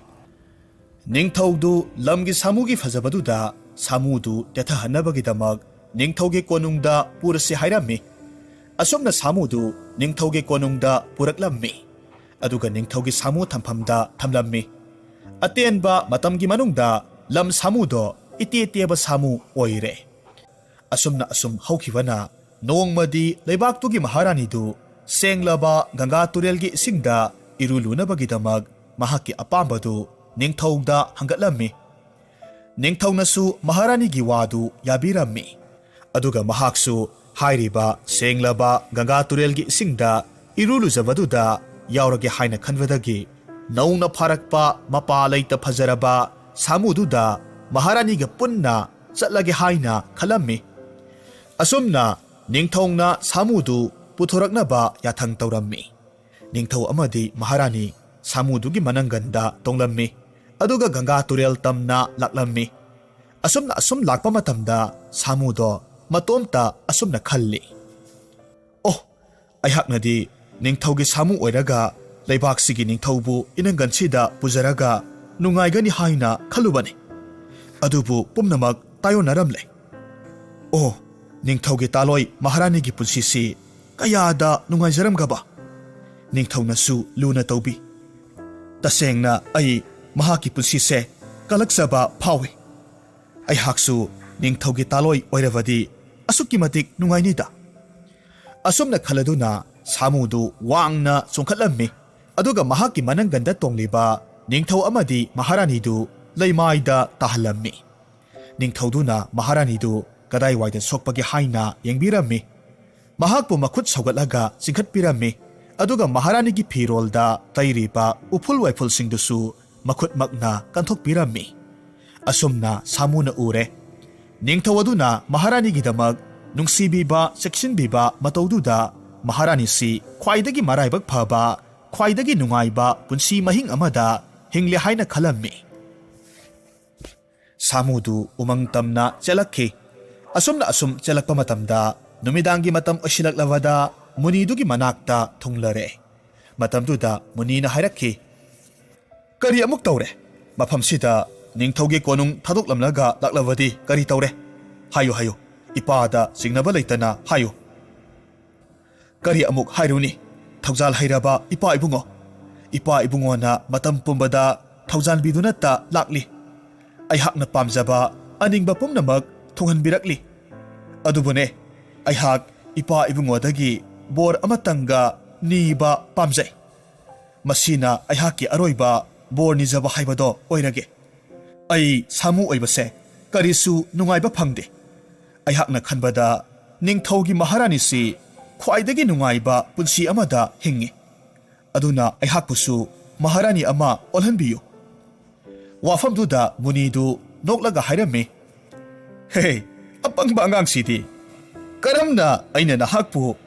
ꯅꯤꯡꯊꯧꯗꯨ ꯂꯝꯒꯤ ꯁꯥꯃꯨꯒꯤ ꯐꯖꯕꯗꯨꯗ ꯁꯥꯃꯨꯗꯨ ꯇꯦꯊꯍꯟꯅꯕꯒꯤꯗꯃꯛ ꯅꯤꯡꯊꯧꯒꯤ ꯀꯣꯅꯨꯡꯗ ꯄꯨꯔꯁꯤ ꯍꯥꯏꯔꯝꯃꯤ꯫ ꯑꯁꯨꯝꯅ ꯁꯥꯃꯨꯗꯨ ꯅꯤꯡꯊꯧꯒꯤ ꯀꯣꯅꯨꯡꯗ ꯄꯨꯔꯛꯂꯝꯃꯤ꯫ ꯑꯗꯨꯒ ꯅꯤꯡꯊꯧꯒꯤ ꯁꯥꯃꯨ ꯊꯝꯐꯝꯗ ꯊꯝꯂꯝꯃꯤ꯫ ꯑꯇꯦꯟꯕ ꯃꯇꯝꯒꯤ ꯃꯅꯨꯡꯗ ꯂꯝ ꯁꯥꯃꯨꯗꯣ ꯏꯇꯦ ꯇꯦꯕ ꯁꯥꯃꯨ ꯑꯣꯏꯔꯦ꯫ ꯑꯁꯨꯝꯅ ꯑꯁꯨꯝ ꯍꯧꯈꯤꯕꯅ ꯅꯣꯡꯃꯗꯤ ꯂꯩꯕꯥꯛꯇꯨꯒꯤ ꯃꯍꯥꯔꯥꯅꯤꯗꯨ ꯁꯦꯡꯂꯕ ꯒꯪꯒꯥ ꯇꯨꯔꯦꯜꯒꯤ ꯏꯁꯤꯡꯗ ꯏꯔꯨ ꯂꯨꯅꯕꯒꯤꯗꯃꯛ ꯃꯍꯥꯛꯀꯤ ꯑꯄꯥꯝꯕꯗꯨ ꯅꯤꯡꯊꯧꯗ ꯍꯪꯒꯠꯂꯝꯃꯤ꯫ ꯅꯤꯡꯊꯧꯅꯁꯨ ꯃꯍꯥꯔꯥꯅꯤꯒꯤ ꯋꯥꯗꯨ ꯌꯥꯕꯤꯔꯝꯃꯤ꯫ ꯑꯗꯨꯒ ꯃꯍꯥꯛꯁꯨ ꯍꯥꯏꯔꯤꯕ ꯁꯦꯡꯂꯕ ꯒꯪꯒꯥ ꯇꯨꯔꯦꯜꯒꯤ ꯏꯁꯤꯡꯗ ꯏꯔꯨ ꯂꯨꯖꯕꯗꯨꯗ ꯌꯥꯎꯔꯒꯦ ꯍꯥꯏꯅ ꯈꯟꯕꯗꯒꯤ ꯅꯧꯅ ꯐꯥꯔꯛꯄ ꯃꯄꯥ ꯂꯩꯇ ꯐꯖꯔꯕ ꯁꯥꯃꯨꯗꯨꯗ ꯃꯍꯥꯔꯥꯅꯤꯒ ꯄꯨꯟꯅ ꯆꯠꯂꯒꯦ ꯍꯥꯏꯅ ꯈꯜꯂꯝꯃꯤ꯫ ꯑꯁꯨꯝꯅ ꯅꯤꯡꯊꯧꯅ ꯁꯥꯃꯨꯗꯨ ꯄꯨꯊꯣꯔꯛꯅꯕ ꯌꯥꯊꯪ ꯇꯧꯔꯝꯃꯤ꯫ ꯅꯤꯡꯊꯧ ꯑꯃꯗꯤ ꯃꯍꯥꯔꯥꯅꯤ ꯁꯥꯃꯨꯗꯨꯒꯤ ꯃꯅꯪꯒꯟꯗ ꯇꯣꯡꯂꯝꯃꯤ, ꯑꯗꯨꯒ ꯒꯪꯒꯥ ꯇꯨꯔꯦꯜ ꯇꯝꯅ ꯂꯥꯛꯂꯝꯃꯤ꯫ ꯑꯁꯨꯝꯅ ꯑꯁꯨꯝ ꯂꯥꯛꯄ ꯃꯇꯝꯗ ꯁꯥꯃꯨꯗꯣ ꯃꯇꯣꯝꯇ ꯑꯁꯨꯝꯅ ꯈꯜꯂꯤ, "ꯑꯣ, ꯑꯩꯍꯥꯛꯅꯗꯤ ꯅꯤꯡꯊꯧꯒꯤ ꯁꯥꯃꯨ ꯑꯣꯏꯔꯒ ꯂꯩꯕꯥꯛꯁꯤꯒꯤ ꯅꯤꯡꯊꯧꯕꯨ ꯏꯅꯪꯒꯟꯁꯤꯗ ꯄꯨꯖꯔꯒ ꯅꯨꯡꯉꯥꯏꯒꯅꯤ ꯍꯥꯏꯅ ꯈꯜꯂꯨꯕꯅꯤ꯫ ꯑꯗꯨꯕꯨ ꯄꯨꯝꯅꯃꯛ ꯇꯥꯏꯑꯣꯟꯅꯔꯝꯂꯦ꯫ ꯑꯣ, ꯅꯤꯡꯊꯧꯒꯤ ꯇꯥꯂꯣꯏ ꯃꯍꯥꯔꯥꯅꯤꯒꯤ ꯄꯨꯟꯁꯤꯁꯤ ꯀꯌꯥꯗ ꯅꯨꯡꯉꯥꯏꯖꯔꯝꯒꯕ! ꯅꯤꯡꯊꯧꯅꯁꯨ ꯂꯨꯅ ꯇꯧꯕꯤ꯫ ꯇꯁꯦꯡꯅ ꯑꯩ ꯃꯍꯥꯛꯀꯤ ꯄꯨꯟꯁꯤꯁꯦ ꯀꯜꯂꯛꯆꯕ ꯐꯥꯎꯏ꯫ ꯑꯩꯍꯥꯛꯁꯨ ꯅꯤꯡꯊꯧꯒꯤ ꯇꯥꯂꯣꯏ ꯑꯣꯏꯔꯕꯗꯤ ꯑꯁꯨꯛꯀꯤ ꯃꯇꯤꯛ ꯅꯨꯡꯉꯥꯏꯅꯤꯗ꯫ ꯑꯁꯨꯝꯅ ꯈꯜꯂꯗꯨꯅ ꯁꯥꯃꯨꯗꯨ ꯋꯥꯡꯅ ꯆꯣꯡꯈꯠꯂꯝꯃꯤ꯫ ꯑꯗꯨꯒ ꯃꯍꯥꯛꯀꯤ ꯃꯅꯪꯒꯟꯗ ꯇꯣꯡꯂꯤꯕ ꯅꯤꯡꯊꯧ ꯑꯃꯗꯤ ꯃꯍꯥꯔꯥꯅꯤꯗꯨ ꯂꯩꯃꯥꯏꯗ ꯇꯥꯍꯜꯂꯝꯃꯤ꯫ ꯅꯤꯡꯊꯧꯗꯨꯅ ꯃꯍꯥꯔꯥꯅꯤꯗꯨ ꯀꯗꯥꯏꯋꯥꯏꯗ ꯁꯣꯛꯄꯒꯦ ꯍꯥꯏꯅ ꯌꯦꯡꯕꯤꯔꯝꯃꯤ꯫ ꯃꯍꯥꯛꯄꯨ ꯃꯈꯨꯠ ꯁꯧꯒꯠꯂꯒ ꯆꯤꯡꯈꯠꯄꯤꯔꯝꯃꯤ꯫ ꯑꯗꯨꯒ ꯃꯍꯥꯔꯥꯅꯤꯒꯤ ꯐꯤꯔꯣꯜꯗ ꯇꯩꯔꯤꯕ ꯎꯐꯨꯜ ꯋꯥꯏꯐꯨꯜꯁꯤꯡꯗꯨꯁꯨ ꯃꯈꯨꯠꯃꯛꯅ ꯀꯟꯊꯣꯛꯄꯤꯔꯝꯃꯤ꯫ ꯑꯁꯨꯝꯅ ꯁꯥꯃꯨꯅ ꯎꯔꯦ꯫ ꯅꯤꯡꯊꯧ ꯑꯗꯨꯅ ꯃꯍꯥꯔꯥꯅꯤꯒꯤꯗꯃꯛ ꯅꯨꯡꯁꯤꯕꯤꯕ, ꯆꯦꯛꯁꯤꯟꯕꯤꯕ ꯃꯇꯧꯗꯨꯗ ꯃꯍꯥꯔꯥꯅꯤꯁꯤ ꯈ꯭ꯋꯥꯏꯗꯒꯤ ꯃꯔꯥꯏꯕꯛ ꯐꯕ, ꯈ꯭ꯋꯥꯏꯗꯒꯤ ꯅꯨꯡꯉꯥꯏꯕ ꯄꯨꯟꯁꯤ ꯃꯍꯤꯡ ꯑꯃꯗ ꯍꯤꯡꯂꯦ ꯍꯥꯏꯅ ꯈꯜꯂꯝꯃꯤ꯫ ꯁꯥꯃꯨꯗꯨ ꯎꯃꯪ ꯇꯝꯅ ꯆꯦꯜꯂꯛꯈꯤ꯫ ꯑꯁꯨꯝꯅ ꯑꯁꯨꯝ ꯆꯦꯜꯂꯛꯄ ꯃꯇꯝꯗ ꯅꯨꯃꯤꯗꯥꯡꯒꯤ ꯃꯇꯝ ꯑꯣꯏꯁꯤꯜꯂꯛꯂꯕꯗ ꯃꯨꯅꯤꯗꯨꯒꯤ ꯃꯅꯥꯛꯇ ꯊꯨꯡꯂꯔꯦ꯫ ꯃꯇꯝꯗꯨꯗ ꯃꯨꯅꯤꯅ ꯍꯥꯏꯔꯛꯈꯤ, "ꯀꯔꯤ ꯑꯃꯨꯛ ꯇꯧꯔꯦ? ꯃꯐꯝꯁꯤꯗ ꯅꯤꯡꯊꯧꯒꯤ ꯀꯣꯅꯨꯡ ꯊꯥꯗꯣꯛꯂꯝꯂꯒ ꯂꯥꯛꯂꯕꯗꯤ ꯀꯔꯤ ꯇꯧꯔꯦ? ꯍꯥꯏꯌꯨ, ꯍꯥꯏꯌꯨ, ꯏꯄꯥꯗ ꯆꯤꯡꯅꯕ ꯂꯩꯇꯅ ꯍꯥꯏꯌꯨ꯫" "ꯀꯔꯤ ꯑꯃꯨꯛ ꯍꯥꯏꯔꯨꯅꯤ, ꯊꯧꯖꯥꯜ ꯍꯩꯔꯕ ꯏꯄꯥ ꯏꯕꯨꯡꯉꯣ? ꯏꯄꯥ ꯏꯕꯨꯡꯉꯣꯅ ꯃꯇꯝ ꯄꯨꯝꯕꯗ ꯊꯧꯖꯥꯟꯕꯤꯗꯨꯅꯇ ꯂꯥꯛꯂꯤ꯫ ꯑꯩꯍꯥꯛꯅ ꯄꯥꯝꯖꯕ ꯑꯅꯤꯡꯕ ꯄꯨꯝꯅꯃꯛ ꯊꯨꯡꯍꯟꯕꯤꯔꯛꯂꯤ꯫ ꯑꯗꯨꯕꯨꯅꯦ, ꯑꯩꯍꯥꯛ ꯏꯄꯥ ꯏꯕꯨꯡꯉꯣꯗꯒꯤ ꯕꯣꯔ ꯑꯃꯇꯪꯒ ꯅꯤꯕ ꯄꯥꯝꯖꯩ꯫ ꯃꯁꯤꯅ ꯑꯩꯍꯥꯛꯀꯤ ꯑꯔꯣꯏꯕ ꯕꯣꯔ ꯅꯤꯖꯕ ꯍꯥꯏꯕꯗꯣ ꯑꯣꯏꯔꯒꯦ꯫ ꯑꯩ ꯁꯥꯃꯨ ꯑꯣꯏꯕꯁꯦ ꯀꯔꯤꯁꯨ ꯅꯨꯡꯉꯥꯏꯕ ꯐꯪꯗꯦ꯫ ꯑꯩꯍꯥꯛꯅ ꯈꯟꯕꯗ ꯅꯤꯡꯊꯧꯒꯤ ꯃꯍꯥꯔꯥꯅꯤꯁꯤ ꯈ꯭ꯋꯥꯏꯗꯒꯤ ꯅꯨꯡꯉꯥꯏꯕ ꯄꯨꯟꯁꯤ ꯑꯃꯗ ꯍꯤꯡꯉꯤ꯫ ꯑꯗꯨꯅ ꯑꯩꯍꯥꯛꯄꯨꯁꯨ ꯃꯍꯥꯔꯥꯅꯤ ꯑꯃ ꯑꯣꯜꯍꯟꯕꯤꯌꯨ꯫" ꯋꯥꯐꯝꯗꯨꯗ ꯃꯨꯅꯤꯗꯨ ꯅꯣꯛꯂꯒ ꯍꯥꯏꯔꯝꯃꯤ, "ꯍꯦ, ꯑꯄꯪꯕ ꯑꯉꯥꯡꯁꯤꯗꯤ! ꯀꯔꯝꯅ ꯑꯩꯅ ꯅꯍꯥꯛꯄꯨ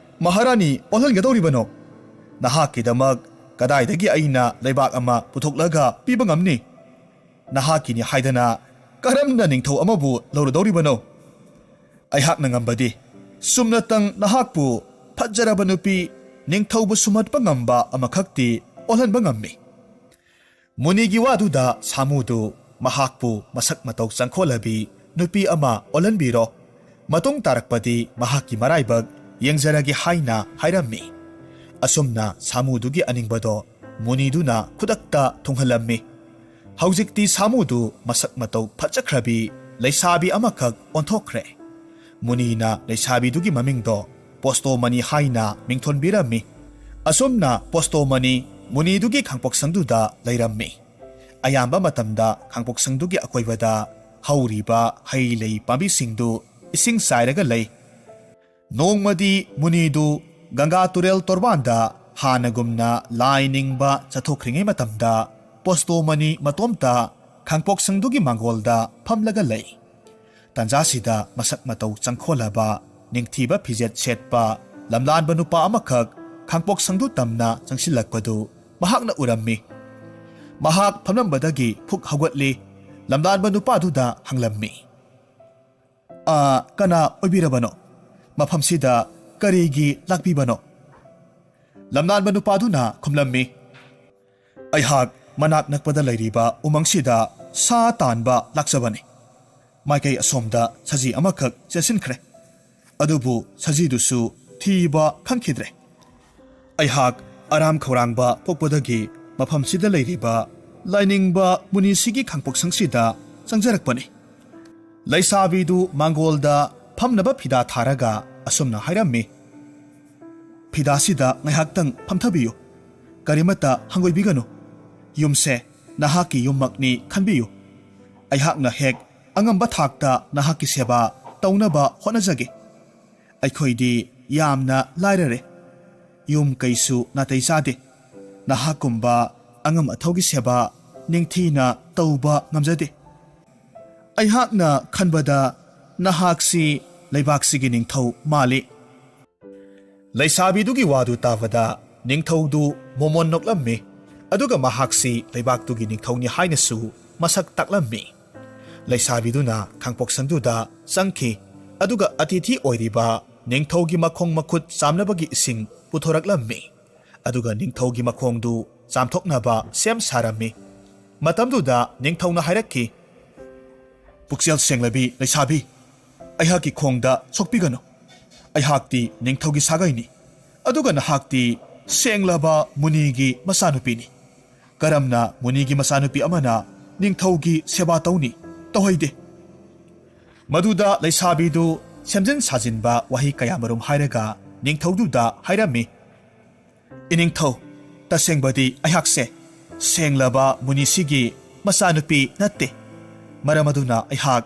ꯃꯍꯥꯔꯥꯅꯤ ꯑꯣꯜꯍꯟꯒꯗꯧꯔꯤꯕꯅꯣ? ꯅꯍꯥꯛꯀꯤꯗꯃꯛ ꯀꯗꯥꯏꯗꯒꯤ ꯑꯩꯅ ꯂꯩꯕꯥꯛ ꯑꯃ ꯄꯨꯊꯣꯛꯂꯒ ꯄꯤꯕ ꯉꯝꯅꯤ? ꯅꯍꯥꯛꯀꯤꯅꯤ ꯍꯥꯏꯗꯅ ꯀꯔꯝꯅ ꯅꯤꯡꯊꯧ ꯑꯃꯕꯨ ꯂꯧꯔꯨꯗꯧꯔꯤꯕꯅꯣ? ꯑꯩꯍꯥꯛꯅ ꯉꯝꯕꯗꯤ ꯆꯨꯝꯅꯇꯪ ꯅꯍꯥꯛꯄꯨ ꯐꯖꯔꯕ ꯅꯨꯄꯤ, ꯅꯤꯡꯊꯧꯕꯨ ꯁꯨꯝꯍꯠꯄ ꯉꯝꯕ ꯑꯃꯈꯛꯇꯤ ꯑꯣꯜꯍꯟꯕ ꯉꯝꯃꯤ꯫" ꯃꯨꯅꯤꯒꯤ ꯋꯥꯗꯨꯗ ꯁꯥꯃꯨꯗꯨ ꯃꯍꯥꯛꯄꯨ ꯃꯁꯛ ꯃꯇꯧ ꯆꯪꯈꯣꯜꯂꯕꯤ ꯅꯨꯄꯤ ꯑꯃ ꯑꯣꯜꯍꯟꯕꯤꯔꯣ꯫ ꯃꯇꯨꯡ ꯇꯥꯔꯛꯄꯗꯤ ꯃꯍꯥꯛꯀꯤ ꯃꯔꯥꯏꯕꯛ ꯌꯦꯡꯖꯔꯒꯦ ꯍꯥꯏꯅ ꯍꯥꯏꯔꯝꯃꯤ꯫ ꯑꯁꯨꯝꯅ ꯁꯥꯃꯨꯗꯨꯒꯤ ꯑꯅꯤꯡꯕꯗꯣ ꯃꯨꯅꯤꯗꯨꯅ ꯈꯨꯗꯛꯇ ꯊꯨꯡꯍꯜꯂꯝꯃꯤ꯫ ꯍꯧꯖꯤꯛꯇꯤ ꯁꯥꯃꯨꯗꯨ ꯃꯁꯛ ꯃꯇꯧ ꯐꯖꯈ꯭ꯔꯕꯤ ꯂꯩꯁꯥꯕꯤ ꯑꯃꯈꯛ ꯑꯣꯟꯊꯣꯛꯈ꯭ꯔꯦ꯫ ꯃꯨꯅꯤꯅ ꯂꯩꯁꯥꯕꯤꯗꯨꯒꯤ ꯃꯃꯤꯡꯗꯣ ꯄꯣꯁꯇꯣꯃꯅꯤ ꯍꯥꯏꯅ ꯃꯤꯡꯊꯣꯟꯕꯤꯔꯝꯃꯤ꯫ ꯑꯁꯨꯝꯅ ꯄꯣꯁꯇꯣꯃꯅꯤ ꯃꯨꯅꯤꯗꯨꯒꯤ ꯈꯥꯡꯄꯣꯛꯁꯪꯗꯨꯗ ꯂꯩꯔꯝꯃꯤ꯫ ꯑꯌꯥꯝꯕ ꯃꯇꯝꯗ ꯈꯥꯡꯄꯣꯛꯁꯪꯗꯨꯒꯤ ꯑꯀꯣꯏꯕꯗ ꯍꯧꯔꯤꯕ ꯍꯩ ꯂꯩ ꯄꯥꯝꯕꯤꯁꯤꯡꯗꯨ ꯏꯁꯤꯡ ꯆꯥꯏꯔꯒ ꯂꯩ꯫ ꯅꯣꯡꯃꯗꯤ ꯃꯨꯅꯤꯗꯨ ꯒꯪꯒꯥ ꯇꯨꯔꯦꯜ ꯇꯣꯔꯕꯥꯟꯗ ꯍꯥꯟꯅꯒꯨꯝꯅ ꯂꯥꯏ ꯅꯤꯡꯕ ꯆꯠꯊꯣꯛꯈ꯭ꯔꯤꯉꯩ ꯃꯇꯝꯗ ꯄꯣꯁꯇꯣꯃꯅꯤ ꯃꯇꯣꯝꯇ ꯈꯥꯡꯄꯣꯛꯁꯪꯗꯨꯒꯤ ꯃꯥꯡꯒꯣꯜꯗ ꯐꯝꯂꯒ ꯂꯩ꯫ ꯇꯟꯖꯥꯁꯤꯗ ꯃꯁꯛ ꯃꯇꯧ ꯆꯪꯈꯣꯜꯂꯕ, ꯅꯤꯡꯊꯤꯕ ꯐꯤꯖꯦꯠ ꯁꯦꯠꯄ ꯂꯝꯂꯥꯟꯕ ꯅꯨꯄꯥ ꯑꯃꯈꯛ ꯈꯥꯡꯄꯣꯛꯁꯪꯗꯨ ꯇꯝꯅ ꯆꯪꯁꯤꯜꯂꯛꯄꯗꯨ ꯃꯍꯥꯛꯅ ꯎꯔꯝꯃꯤ꯫ ꯃꯍꯥꯛ ꯐꯝꯂꯝꯕꯗꯒꯤ ꯐꯨꯛ ꯍꯧꯒꯠꯂꯤ꯫ ꯂꯝꯂꯥꯟꯕ ꯅꯨꯄꯥꯗꯨꯗ ꯍꯪꯂꯝꯃꯤ, "ꯑ, ꯀꯅꯥ ꯑꯣꯏꯕꯤꯔꯕꯅꯣ? ꯃꯐꯝꯁꯤꯗ ꯀꯔꯤꯒꯤ ꯂꯥꯛꯄꯤꯕꯅꯣ?" ꯂꯝꯂꯥꯟꯕ ꯅꯨꯄꯥꯗꯨꯅ ꯈꯨꯝꯂꯝꯃꯤ, "ꯑꯩꯍꯥꯛ ꯃꯅꯥꯛ ꯅꯛꯄꯗ ꯂꯩꯔꯤꯕ ꯎꯃꯪꯁꯤꯗ ꯁꯥ ꯇꯥꯟꯕ ꯂꯥꯛꯆꯕꯅꯤ꯫ ꯃꯥꯏꯀꯩ ꯑꯁꯣꯝꯗ ꯁꯖꯤ ꯑꯃꯈꯛ ꯆꯦꯟꯁꯤꯟꯈ꯭ꯔꯦ꯫ ꯑꯗꯨꯕꯨ ꯁꯖꯤꯗꯨꯁꯨ ꯊꯤꯕ ꯈꯪꯈꯤꯗ꯭ꯔꯦ꯫ ꯑꯩꯍꯥꯛ ꯑꯔꯥꯝ ꯈꯧꯔꯥꯡꯕ ꯄꯣꯛꯄꯗꯒꯤ ꯃꯐꯝꯁꯤꯗ ꯂꯩꯔꯤꯕ ꯂꯥꯏꯅꯤꯡꯕ ꯃꯨꯅꯤꯁꯤꯒꯤ ꯈꯥꯡꯄꯣꯛꯁꯪꯁꯤꯗ ꯆꯪꯖꯔꯛꯄꯅꯤ꯫" ꯂꯩꯁꯥꯕꯤꯗꯨ ꯃꯥꯡꯒꯣꯜꯗ ꯐꯝꯅꯕ ꯐꯤꯗꯥ ꯊꯥꯔꯒ ꯑꯁꯨꯝꯅ ꯍꯥꯏꯔꯝꯃꯤ, "ꯐꯤꯗꯥꯁꯤꯗ ꯉꯥꯏꯍꯥꯛꯇꯪ ꯐꯝꯊꯕꯤꯌꯨ꯫ ꯀꯔꯤꯃꯠꯇ ꯍꯪꯒꯣꯏꯕꯤꯒꯅꯨ꯫ ꯌꯨꯝꯁꯦ ꯅꯍꯥꯛꯀꯤ ꯌꯨꯝꯃꯛꯅꯤ ꯈꯟꯕꯤꯌꯨ꯫ ꯑꯩꯍꯥꯛꯅ ꯍꯦꯛ ꯑꯉꯝꯕ ꯊꯥꯛꯇ ꯅꯍꯥꯛꯀꯤ ꯁꯦꯕꯥ ꯇꯧꯅꯕ ꯍꯣꯠꯅꯖꯒꯦ꯫ ꯑꯩꯈꯣꯏꯗꯤ ꯌꯥꯝꯅ ꯂꯥꯏꯔꯔꯦ꯫ ꯌꯨꯝ ꯀꯩꯁꯨ ꯅꯥꯇꯩ ꯆꯥꯗꯦ꯫ ꯅꯍꯥꯛꯀꯨꯝꯕ ꯑꯉꯝ ꯑꯊꯧꯒꯤ ꯁꯦꯕꯥ ꯅꯤꯡꯊꯤꯅ ꯇꯧꯕ ꯉꯝꯖꯗꯦ꯫ ꯑꯩꯍꯥꯛꯅ ꯈꯟꯕꯗ ꯅꯍꯥꯛꯁꯤ ꯂꯩꯕꯥꯛꯁꯤꯒꯤ ꯅꯤꯡꯊꯧ ꯃꯥꯜꯂꯤ꯫" ꯂꯩꯁꯥꯕꯤꯗꯨꯒꯤ ꯋꯥꯗꯨ ꯇꯥꯕꯗ ꯅꯤꯡꯊꯧꯗꯨ ꯃꯣꯃꯣꯟ ꯅꯣꯛꯂꯝꯃꯤ꯫ ꯑꯗꯨꯒ ꯃꯍꯥꯛꯁꯤ ꯂꯩꯕꯥꯛꯇꯨꯒꯤ ꯅꯤꯡꯊꯧꯅꯤ ꯍꯥꯏꯅꯁꯨ ꯃꯁꯛ ꯇꯥꯛꯂꯝꯃꯤ꯫ ꯂꯩꯁꯥꯕꯤꯗꯨꯅ ꯈꯥꯡꯄꯣꯛꯁꯪꯗꯨꯗ ꯆꯪꯈꯤ꯫ ꯑꯗꯨꯒ ꯑꯇꯤꯊꯤ ꯑꯣꯏꯔꯤꯕ ꯅꯤꯡꯊꯧꯒꯤ ꯃꯈꯣꯡ ꯃꯈꯨꯠ ꯆꯥꯝꯅꯕꯒꯤ ꯏꯁꯤꯡ ꯄꯨꯊꯣꯔꯛꯂꯝꯃꯤ꯫ ꯑꯗꯨꯒ ꯅꯤꯡꯊꯧꯒꯤ ꯃꯈꯣꯡꯗꯨ ꯆꯥꯝꯊꯣꯛꯅꯕ ꯁꯦꯝ ꯁꯥꯔꯝꯃꯤ꯫ ꯃꯇꯝꯗꯨꯗ ꯅꯤꯡꯊꯧꯅ ꯍꯥꯏꯔꯛꯈꯤ, "ꯄꯨꯛꯆꯦꯜ ꯁꯦꯡꯂꯕꯤ ꯂꯩꯁꯥꯕꯤ, ꯑꯩꯍꯥꯛꯀꯤ ꯈꯣꯡꯗ ꯁꯣꯛꯄꯤꯒꯅꯨ꯫ ꯑꯩꯍꯥꯛꯇꯤ ꯅꯤꯡꯊꯧꯒꯤ ꯁꯥꯒꯩꯅꯤ꯫ ꯑꯗꯨꯒ ꯅꯍꯥꯛꯇꯤ ꯁꯦꯡꯂꯕ ꯃꯨꯅꯤꯒꯤ ꯃꯆꯥꯅꯨꯄꯤꯅꯤ꯫ ꯀꯔꯝꯅ ꯃꯨꯅꯤꯒꯤ ꯃꯆꯥꯅꯨꯄꯤ ꯑꯃꯅ ꯅꯤꯡꯊꯧꯒꯤ ꯁꯦꯕꯥ ꯇꯧꯅꯤ? ꯇꯧꯍꯩꯗꯦ꯫" ꯃꯗꯨꯗ ꯂꯩꯁꯥꯕꯤꯗꯨ ꯁꯦꯝꯖꯤꯟ ꯁꯥꯖꯤꯟꯕ ꯋꯥꯍꯩ ꯀꯌꯥꯃꯔꯨꯝ ꯍꯥꯏꯔꯒ ꯅꯤꯡꯊꯧꯗꯨꯗ ꯍꯥꯏꯔꯝꯃꯤ, "ꯏꯅꯤꯡꯊꯧ, ꯇꯁꯦꯡꯕꯗꯤ ꯑꯩꯍꯥꯛꯁꯦ ꯁꯦꯡꯂꯕ ꯃꯨꯅꯤꯁꯤꯒꯤ ꯃꯆꯥꯅꯨꯄꯤ ꯅꯠꯇꯦ꯫ ꯃꯔꯝ ꯑꯗꯨꯅ ꯑꯩꯍꯥꯛ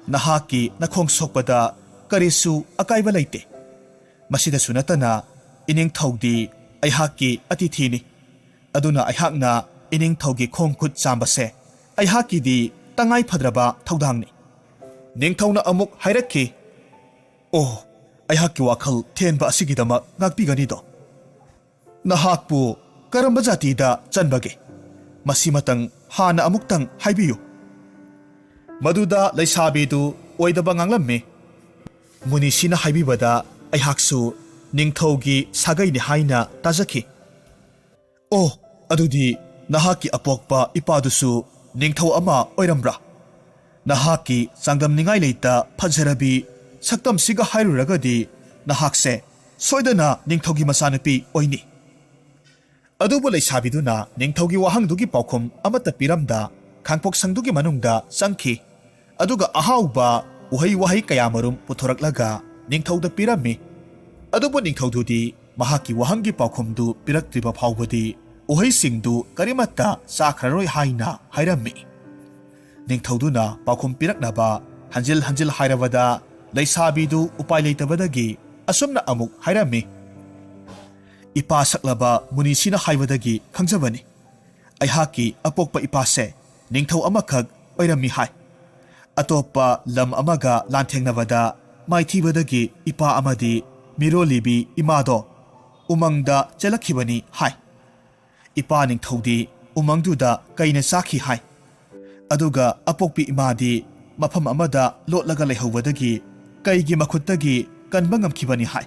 ꯅꯍꯥꯛꯀꯤ ꯅꯈꯣꯡ ꯁꯣꯛꯄꯗ ꯀꯔꯤꯁꯨ ꯑꯀꯥꯏꯕ ꯂꯩꯇꯦ꯫ ꯃꯁꯤꯗꯁꯨ ꯅꯠꯇꯅ ꯏꯅꯤꯡꯊꯧꯗꯤ ꯑꯩꯍꯥꯛꯀꯤ ꯑꯇꯤꯊꯤꯅꯤ꯫ ꯑꯗꯨꯅ ꯑꯩꯍꯥꯛꯅ ꯏꯅꯤꯡꯊꯧꯒꯤ ꯈꯣꯡ ꯈꯨꯠ ꯆꯥꯝꯕꯁꯦ ꯑꯩꯍꯥꯛꯀꯤꯗꯤ ꯇꯉꯥꯏ ꯐꯗ꯭ꯔꯕ ꯊꯧꯗꯥꯡꯅꯤ꯫" ꯅꯤꯡꯊꯧꯅ ꯑꯃꯨꯛ ꯍꯥꯏꯔꯛꯈꯤ, "ꯑꯣ, ꯑꯩꯍꯥꯛꯀꯤ ꯋꯥꯈꯜ ꯊꯦꯟꯕ ꯑꯁꯤꯒꯤꯗꯃꯛ ꯉꯥꯛꯄꯤꯒꯅꯤꯗꯣ꯫ ꯅꯍꯥꯛꯄꯨ ꯀꯔꯝꯕ ꯖꯥꯇꯤꯗ ꯆꯟꯕꯒꯦ? ꯃꯁꯤꯃꯇꯪ ꯍꯥꯟꯅ ꯑꯃꯨꯛꯇꯪ ꯍꯥꯏꯕꯤꯌꯨ꯫" ꯃꯗꯨꯗ ꯂꯩꯁꯥꯕꯤꯗꯨ ꯑꯣꯏꯗꯕ ꯉꯥꯡꯂꯝꯃꯤ꯫ ꯃꯨꯅꯤꯁꯤꯅ ꯍꯥꯏꯕꯤꯕꯗ ꯑꯩꯍꯥꯛꯁꯨ ꯅꯤꯡꯊꯧꯒꯤ ꯁꯥꯒꯩꯅꯤ ꯍꯥꯏꯅ ꯇꯥꯖꯈꯤ꯫ "ꯑꯣ, ꯑꯗꯨꯗꯤ ꯅꯍꯥꯛꯀꯤ ꯑꯄꯣꯛꯄ ꯏꯄꯥꯗꯨꯁꯨ ꯅꯤꯡꯊꯧ ꯑꯃ ꯑꯣꯏꯔꯝꯕ꯭ꯔꯥ? ꯅꯍꯥꯛꯀꯤ ꯆꯥꯡꯗꯝꯅꯤꯡꯉꯥꯏ ꯂꯩꯇ ꯐꯖꯔꯕꯤ ꯁꯛꯇꯝꯁꯤꯒ ꯍꯥꯏꯔꯨꯔꯒꯗꯤ ꯅꯍꯥꯛꯁꯦ ꯁꯣꯏꯗꯅ ꯅꯤꯡꯊꯧꯒꯤ ꯃꯆꯥꯅꯨꯄꯤ ꯑꯣꯏꯅꯤ꯫" ꯑꯗꯨꯕꯨ ꯂꯩꯁꯥꯕꯤꯗꯨꯅ ꯅꯤꯡꯊꯧꯒꯤ ꯋꯥꯍꯪꯗꯨꯒꯤ ꯄꯥꯎꯈꯨꯝ ꯑꯃꯠꯇ ꯄꯤꯔꯝꯗ ꯈꯥꯡꯄꯣꯛꯁꯪꯗꯨꯒꯤ ꯃꯅꯨꯡꯗ ꯆꯪꯈꯤ꯫ ꯑꯗꯨꯒ ꯑꯍꯥꯎꯕ ꯎꯍꯩ ꯋꯥꯍꯩ ꯀꯌꯥꯃꯔꯨꯝ ꯄꯨꯊꯣꯔꯛꯂꯒ ꯅꯤꯡꯊꯧꯗ ꯄꯤꯔꯝꯃꯤ꯫ ꯑꯗꯨꯕꯨ ꯅꯤꯡꯊꯧꯗꯨꯗꯤ ꯃꯍꯥꯛꯀꯤ ꯋꯥꯍꯪꯒꯤ ꯄꯥꯎꯈꯨꯝꯗꯨ ꯄꯤꯔꯛꯇ꯭ꯔꯤꯕ ꯐꯥꯎꯕꯗꯤ ꯎꯍꯩꯁꯤꯡꯗꯨ ꯀꯔꯤꯃꯠꯇ ꯆꯥꯈ꯭ꯔꯔꯣꯏ ꯍꯥꯏꯅ ꯍꯥꯏꯔꯝꯃꯤ꯫ ꯅꯤꯡꯊꯧꯗꯨꯅ ꯄꯥꯎꯈꯨꯝ ꯄꯤꯔꯛꯅꯕ ꯍꯟꯖꯤꯜ ꯍꯟꯖꯤꯜ ꯍꯥꯏꯔꯕꯗ ꯂꯩꯁꯥꯕꯤꯗꯨ ꯎꯄꯥꯏ ꯂꯩꯇꯕꯗꯒꯤ ꯑꯁꯨꯝꯅ ꯑꯃꯨꯛ ꯍꯥꯏꯔꯝꯃꯤ, "ꯏꯄꯥ ꯁꯛꯂꯕ ꯃꯨꯅꯤꯁꯤꯅ ꯍꯥꯏꯕꯗꯒꯤ ꯈꯪꯖꯕꯅꯤ꯫ ꯑꯩꯍꯥꯛꯀꯤ ꯑꯄꯣꯛꯄ ꯏꯄꯥꯁꯦ ꯅꯤꯡꯊꯧ ꯑꯃꯈꯛ ꯑꯣꯏꯔꯝꯃꯤ ꯍꯥꯏ꯫ ꯑꯇꯣꯞꯄ ꯂꯝ ꯑꯃꯒ ꯂꯥꯟꯊꯦꯡꯅꯕꯗ ꯃꯥꯏꯊꯤꯕꯗꯒꯤ ꯏꯄꯥ ꯑꯃꯗꯤ ꯃꯤꯔꯣꯜꯂꯤꯕꯤ ꯏꯃꯥꯗꯣ ꯎꯃꯪꯗ ꯆꯦꯜꯂꯛꯈꯤꯕꯅꯤ ꯍꯥꯏ꯫ ꯏꯄꯥ ꯅꯤꯡꯊꯧꯗꯤ ꯎꯃꯪꯗꯨꯗ ꯀꯩꯅ ꯆꯥꯈꯤ ꯍꯥꯏ꯫ ꯑꯗꯨꯒ ꯑꯄꯣꯛꯄꯤ ꯏꯃꯥꯗꯤ ꯃꯐꯝ ꯑꯃꯗ ꯂꯣꯠꯂꯒ ꯂꯩꯍꯧꯕꯗꯒꯤ ꯀꯩꯒꯤ ꯃꯈꯨꯠꯇꯒꯤ ꯀꯟꯕ ꯉꯝꯈꯤꯕꯅꯤ ꯍꯥꯏ꯫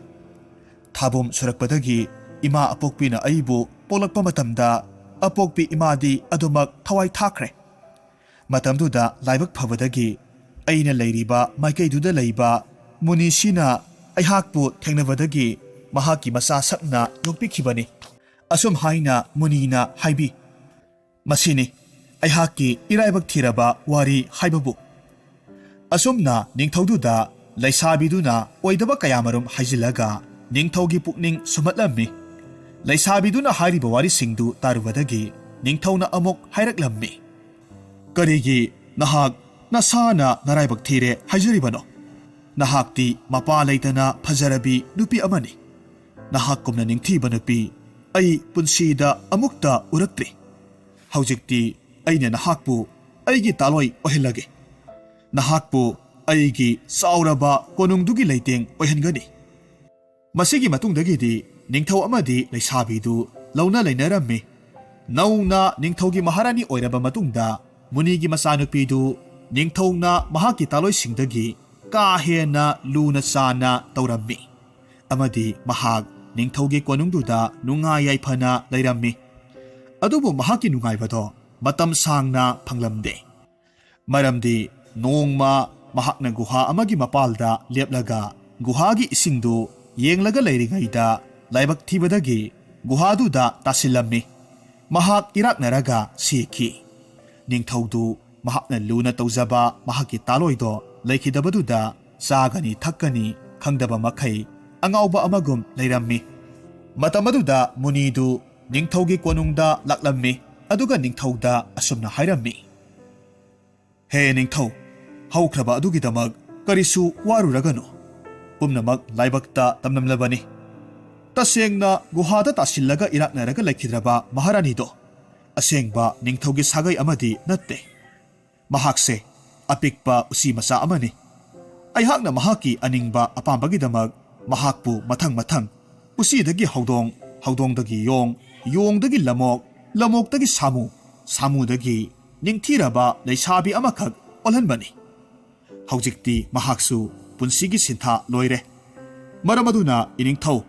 ꯊꯥꯕꯨꯝ ꯁꯨꯔꯛꯄꯗꯒꯤ ꯏꯃꯥ ꯑꯄꯣꯛꯄꯤꯅ ꯑꯩꯕꯨ ꯄꯣꯛꯂꯛꯄ ꯃꯇꯝꯗ ꯑꯄꯣꯛꯄꯤ ꯏꯃꯥꯗꯤ ꯑꯗꯨꯃꯛ ꯊꯋꯥꯏ ꯊꯥꯈ꯭ꯔꯦ꯫ ꯃꯇꯝꯗꯨꯗ ꯂꯥꯏꯕꯛ ꯐꯕꯗꯒꯤ ꯑꯩꯅ ꯂꯩꯔꯤꯕ ꯃꯥꯏꯀꯩꯗꯨꯗ ꯂꯩꯕ ꯃꯨꯅꯤꯁꯤꯅ ꯑꯩꯍꯥꯛꯄꯨ ꯊꯦꯡꯅꯕꯗꯒꯤ ꯃꯍꯥꯛꯀꯤ ꯃꯆꯥ ꯁꯛꯅ ꯌꯣꯛꯄꯤꯈꯤꯕꯅꯤ꯫" ꯑꯁꯨꯝ ꯍꯥꯏꯅ ꯃꯨꯅꯤꯅ ꯍꯥꯏꯕꯤ꯫ ꯃꯁꯤꯅꯤ ꯑꯩꯍꯥꯛꯀꯤ ꯏꯔꯥꯏꯕꯛ ꯊꯤꯔꯕ ꯋꯥꯔꯤ ꯍꯥꯏꯕꯕꯨ꯫ ꯑꯁꯨꯝꯅ ꯅꯤꯡꯊꯧꯗꯨꯗ ꯂꯩꯁꯥꯕꯤꯗꯨꯅ ꯑꯣꯏꯗꯕ ꯀꯌꯥꯃꯔꯨꯝ ꯍꯥꯏꯖꯤꯜꯂꯒ ꯅꯤꯡꯊꯧꯒꯤ ꯄꯨꯛꯅꯤꯡ ꯁꯨꯝꯍꯠꯂꯝꯃꯤ꯫ ꯂꯩꯁꯥꯕꯤꯗꯨꯅ ꯍꯥꯏꯔꯤꯕ ꯋꯥꯔꯤꯁꯤꯡꯗꯨ ꯇꯥꯔꯨꯕꯗꯒꯤ ꯅꯤꯡꯊꯧꯅ ꯑꯃꯨꯛ ꯍꯥꯏꯔꯛꯂꯝꯃꯤ, "ꯀꯔꯤꯒꯤ ꯅꯍꯥꯛ ꯅꯁꯥꯅ ꯅꯔꯥꯏꯕꯛ ꯊꯤꯔꯦ ꯍꯥꯏꯖꯔꯤꯕꯅꯣ? ꯅꯍꯥꯛꯇꯤ ꯃꯄꯥ ꯂꯩꯇꯅ ꯐꯖꯔꯕꯤ ꯅꯨꯄꯤ ꯑꯃꯅꯤ꯫ ꯅꯍꯥꯛꯀꯨꯝꯅ ꯅꯤꯡꯊꯤꯕ ꯅꯨꯄꯤ ꯑꯩ ꯄꯨꯟꯁꯤꯗ ꯑꯃꯨꯛꯇ ꯎꯔꯛꯇ꯭ꯔꯤ꯫ ꯍꯧꯖꯤꯛꯇꯤ ꯑꯩꯅ ꯅꯍꯥꯛꯄꯨ ꯑꯩꯒꯤ ꯇꯥꯂꯣꯏ ꯑꯣꯏꯍꯜꯂꯒꯦ꯫ ꯅꯍꯥꯛꯄꯨ ꯑꯩꯒꯤ ꯆꯥꯎꯔꯕ ꯀꯣꯅꯨꯡꯗꯨꯒꯤ ꯂꯩꯇꯦꯡ ꯑꯣꯏꯍꯟꯒꯅꯤ"꯫ ꯃꯁꯤꯒꯤ ꯃꯇꯨꯡꯗꯒꯤꯗꯤ ꯅꯤꯡꯊꯧ ꯑꯃꯗꯤ ꯂꯩꯁꯥꯕꯤꯗꯨ ꯂꯧꯅ ꯂꯩꯅꯔꯝꯃꯤ꯫ ꯅꯧꯅ ꯅꯤꯡꯊꯧꯒꯤ ꯃꯍꯥꯔꯥꯅꯤ ꯑꯣꯏꯔꯕ ꯃꯇꯨꯡꯗ, ꯃꯨꯅꯤꯒꯤ ꯃꯆꯥꯅꯨꯄꯤꯗꯨ ꯅꯤꯡꯊꯧꯅ ꯃꯍꯥꯛꯀꯤ ꯇꯥꯂꯣꯏꯁꯤꯡꯗꯒꯤ ꯀꯥ ꯍꯦꯟꯅ ꯂꯨꯅ ꯆꯥꯟꯅ ꯇꯧꯔꯝꯃꯤ, ꯑꯃꯗꯤ ꯃꯍꯥꯛ ꯅꯤꯡꯊꯧꯒꯤ ꯀꯣꯅꯨꯡꯗꯨꯗ ꯅꯨꯡꯉꯥꯏ ꯌꯥꯏꯐꯅ ꯂꯩꯔꯝꯃꯤ꯫ ꯑꯗꯨꯕꯨ ꯃꯍꯥꯛꯀꯤ ꯅꯨꯡꯉꯥꯏꯕꯗꯣ ꯃꯇꯝ ꯁꯥꯡꯅ ꯐꯪꯂꯝꯗꯦ꯫ ꯃꯔꯝꯗꯤ ꯅꯣꯡꯃ ꯃꯍꯥꯛꯅ ꯒꯨꯍꯥ ꯑꯃꯒꯤ ꯃꯄꯥꯜꯗ ꯂꯦꯞꯂꯒ ꯒꯨꯍꯥꯒꯤ ꯏꯁꯤꯡꯗꯨ ꯌꯦꯡꯂꯒ ꯂꯩꯔꯤꯉꯩꯗ, ꯂꯥꯏꯕꯛ ꯊꯤꯕꯗꯒꯤ ꯒꯨꯍꯥꯗꯨꯗ ꯇꯥꯁꯤꯜꯂꯝꯃꯤ꯫ ꯃꯍꯥꯛ ꯏꯔꯥꯛꯅꯔꯒ ꯁꯤꯈꯤ꯫ ꯅꯤꯡꯊꯧꯗꯨ ꯃꯍꯥꯛꯅ ꯂꯨꯅ ꯇꯧꯖꯕ ꯃꯍꯥꯛꯀꯤ ꯇꯥꯂꯣꯏꯗꯣ ꯂꯩꯈꯤꯗꯕꯗꯨꯗ ꯆꯥꯒꯅꯤ ꯊꯛꯀꯅꯤ ꯈꯪꯗꯕ ꯃꯈꯩ ꯑꯉꯥꯎꯕ ꯑꯃꯒꯨꯝ ꯂꯩꯔꯝꯃꯤ꯫ ꯃꯇꯝ ꯑꯗꯨꯗ ꯃꯨꯅꯤꯗꯨ ꯅꯤꯡꯊꯧꯒꯤ ꯀꯣꯅꯨꯡꯗ ꯂꯥꯛꯂꯝꯃꯤ, ꯑꯗꯨꯒ ꯅꯤꯡꯊꯧꯗ ꯑꯁꯨꯝꯅ ꯍꯥꯏꯔꯝꯃꯤ, "ꯍꯦ ꯅꯤꯡꯊꯧ, ꯍꯧꯈ꯭ꯔꯕ ꯑꯗꯨꯒꯤꯗꯃꯛ ꯀꯔꯤꯁꯨ ꯋꯥꯔꯨꯔꯒꯅꯨ꯫ ꯄꯨꯝꯅꯃꯛ ꯂꯥꯏꯕꯛꯇ ꯇꯝꯂꯝꯂꯕꯅꯤ꯫ ꯇꯁꯦꯡꯅ ꯒꯨꯍꯥꯗ ꯇꯥꯁꯤꯜꯂꯒ ꯏꯔꯥꯛꯅꯔꯒ ꯂꯩꯈꯤꯗ꯭ꯔꯕ ꯃꯍꯥꯔꯥꯅꯤꯗꯣ ꯑꯁꯦꯡꯕ ꯅꯤꯡꯊꯧꯒꯤ ꯁꯥꯒꯩ ꯑꯃꯗꯤ ꯅꯠꯇꯦ꯫ ꯃꯍꯥꯛꯁꯦ ꯑꯄꯤꯛꯄ ꯎꯆꯤ ꯃꯆꯥ ꯑꯃꯅꯤ꯫ ꯑꯩꯍꯥꯛꯅ ꯃꯍꯥꯛꯀꯤ ꯑꯅꯤꯡꯕ ꯑꯄꯥꯝꯕꯒꯤꯗꯃꯛ ꯃꯍꯥꯛꯄꯨ ꯃꯊꯪ ꯃꯊꯪ, ꯎꯆꯤꯗꯒꯤ ꯍꯧꯗꯣꯡ, ꯍꯧꯗꯣꯡꯗꯒꯤ ꯌꯣꯡ, ꯌꯣꯡꯗꯒꯤ ꯂꯃꯣꯛ, ꯂꯃꯣꯛꯇꯒꯤ ꯁꯥꯃꯨ, ꯁꯥꯃꯨꯗꯒꯤ ꯅꯤꯡꯊꯤꯔꯕ ꯂꯩꯁꯥꯕꯤ ꯑꯃꯈꯛ ꯑꯣꯜꯍꯟꯕꯅꯤ꯫ ꯍꯧꯖꯤꯛꯇꯤ ꯃꯍꯥꯛꯁꯨ ꯄꯨꯟꯁꯤꯒꯤ ꯁꯤꯟꯊꯥ ꯂꯣꯏꯔꯦ꯫ ꯃꯔꯝ ꯑꯗꯨꯅ ꯏꯅꯤꯡꯊꯧ,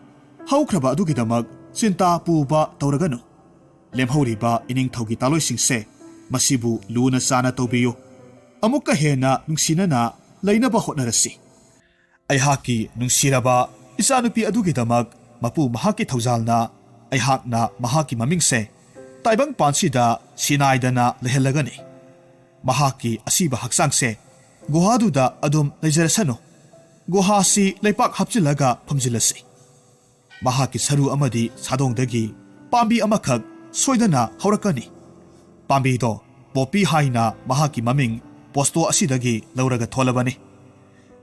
ꯍꯧꯈ꯭ꯔꯕ ꯑꯗꯨꯒꯤꯗꯃꯛ ꯆꯤꯟꯇꯥ ꯄꯨꯕ ꯇꯧꯔꯒꯅꯨ꯫ ꯂꯦꯝꯍꯧꯔꯤꯕ ꯏꯅꯤꯡꯊꯧꯒꯤ ꯇꯥꯂꯣꯏꯁꯤꯡꯁꯦ, ꯃꯁꯤꯕꯨ ꯂꯨꯅ ꯆꯥꯅ ꯇꯧꯕꯤꯌꯨ꯫ ꯑꯃꯨꯛꯀ ꯍꯦꯟꯅ ꯅꯨꯡꯁꯤꯅꯅ ꯂꯩꯅꯕ ꯍꯣꯠꯅꯔꯁꯤ꯫ ꯑꯩꯍꯥꯛꯀꯤ ꯅꯨꯡꯁꯤꯔꯕ ꯏꯆꯥꯅꯨꯄꯤ ꯑꯗꯨꯒꯤꯗꯃꯛ ꯃꯄꯨ ꯃꯍꯥꯛꯀꯤ ꯊꯧꯖꯥꯜꯅ ꯑꯩꯍꯥꯛꯅ ꯃꯍꯥꯛꯀꯤ ꯃꯃꯤꯡꯁꯦ ꯇꯥꯏꯕꯪꯄꯥꯟꯁꯤꯗ ꯁꯤꯅꯥꯏꯗꯅ ꯂꯩꯍꯜꯂꯒꯅꯤ꯫ ꯃꯍꯥꯛꯀꯤ ꯑꯁꯤꯕ ꯍꯛꯆꯥꯡꯁꯦ ꯒꯨꯍꯥꯗꯨꯗ ꯑꯗꯨꯝ ꯂꯩꯖꯔꯁꯅꯨ꯫ ꯒꯨꯍꯥꯁꯤ ꯂꯩꯄꯥꯛ ꯍꯥꯞꯆꯤꯜꯂꯒ ꯐꯨꯝꯖꯤꯜꯂꯁꯤ꯫ ꯃꯍꯥꯛꯀꯤ ꯁꯔꯨ ꯑꯃꯗꯤ ꯁꯥꯗꯣꯡꯗꯒꯤ ꯄꯥꯝꯕꯤ ꯑꯃꯈꯛ ꯁꯣꯏꯗꯅ ꯍꯧꯔꯛꯀꯅꯤ꯫ ꯄꯥꯝꯕꯤꯗꯣ ꯄꯣꯄꯤ ꯍꯥꯏꯅ ꯃꯍꯥꯛꯀꯤ ꯃꯃꯤꯡ ꯄꯣꯁꯇꯣ ꯑꯁꯤꯗꯒꯤ ꯂꯧꯔꯒ ꯊꯣꯜꯂꯕꯅꯤ꯫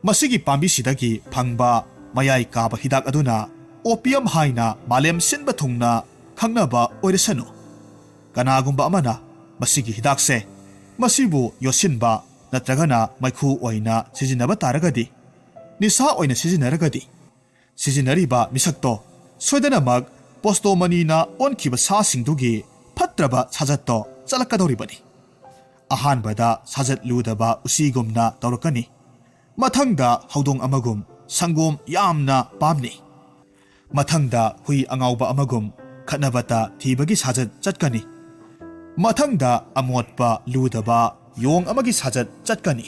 ꯃꯁꯤꯒꯤ ꯄꯥꯝꯕꯤꯁꯤꯗꯒꯤ ꯐꯪꯕ ꯃꯌꯥꯏ ꯀꯥꯕ ꯍꯤꯗꯥꯛ ꯑꯗꯨꯅ ꯑꯣꯄꯤꯌꯝ ꯍꯥꯏꯅ ꯃꯥꯂꯦꯝ ꯁꯤꯟꯕ ꯊꯨꯡꯅ ꯈꯪꯅꯕ ꯑꯣꯏꯔꯁꯅꯨ꯫ ꯀꯅꯥꯒꯨꯝꯕ ꯑꯃꯅ ꯃꯁꯤꯒꯤ ꯍꯤꯗꯥꯛꯁꯦ, ꯃꯁꯤꯕꯨ ꯌꯣꯠꯁꯤꯟꯕ ꯅꯠꯇ꯭ꯔꯒꯅ ꯃꯩꯈꯨ ꯑꯣꯏꯅ ꯁꯤꯖꯤꯟꯅꯕ ꯇꯥꯔꯒꯗꯤ, ꯅꯤꯁꯥ ꯑꯣꯏꯅ ꯁꯤꯖꯤꯟꯅꯔꯒꯗꯤ, ꯁꯤꯖꯤꯟꯅꯔꯤꯕ ꯃꯤꯁꯛꯇꯣ ꯁꯣꯏꯗꯅꯃꯛ ꯄꯣꯁꯇꯣꯃꯅꯤꯅ ꯑꯣꯟꯈꯤꯕ ꯁꯥꯁꯤꯡꯗꯨꯒꯤ ꯐꯠꯇ꯭ꯔꯕ ꯁꯥꯖꯠꯇꯣ ꯆꯠꯂꯛꯀꯗꯧꯔꯤꯕꯅꯤ꯫ ꯑꯍꯥꯟꯕꯗ ꯁꯥꯖꯠ ꯂꯨꯗꯕ ꯎꯆꯤꯒꯨꯝꯅ ꯇꯧꯔꯛꯀꯅꯤ꯫ ꯃꯊꯪꯗ ꯍꯧꯗꯣꯡ ꯑꯃꯒꯨꯝ ꯁꯪꯒꯣꯝ ꯌꯥꯝꯅ ꯄꯥꯝꯅꯤ꯫ ꯃꯊꯪꯗ ꯍꯨꯏ ꯑꯉꯥꯎꯕ ꯑꯃꯒꯨꯝ ꯈꯠꯅꯕꯇ ꯊꯤꯕꯒꯤ ꯁꯥꯖꯠ ꯆꯠꯀꯅꯤ꯫ ꯃꯊꯪꯗ ꯑꯃꯣꯠꯄ ꯂꯨꯗꯕ ꯌꯣꯡ ꯑꯃꯒꯤ ꯁꯥꯖꯠ ꯆꯠꯀꯅꯤ꯫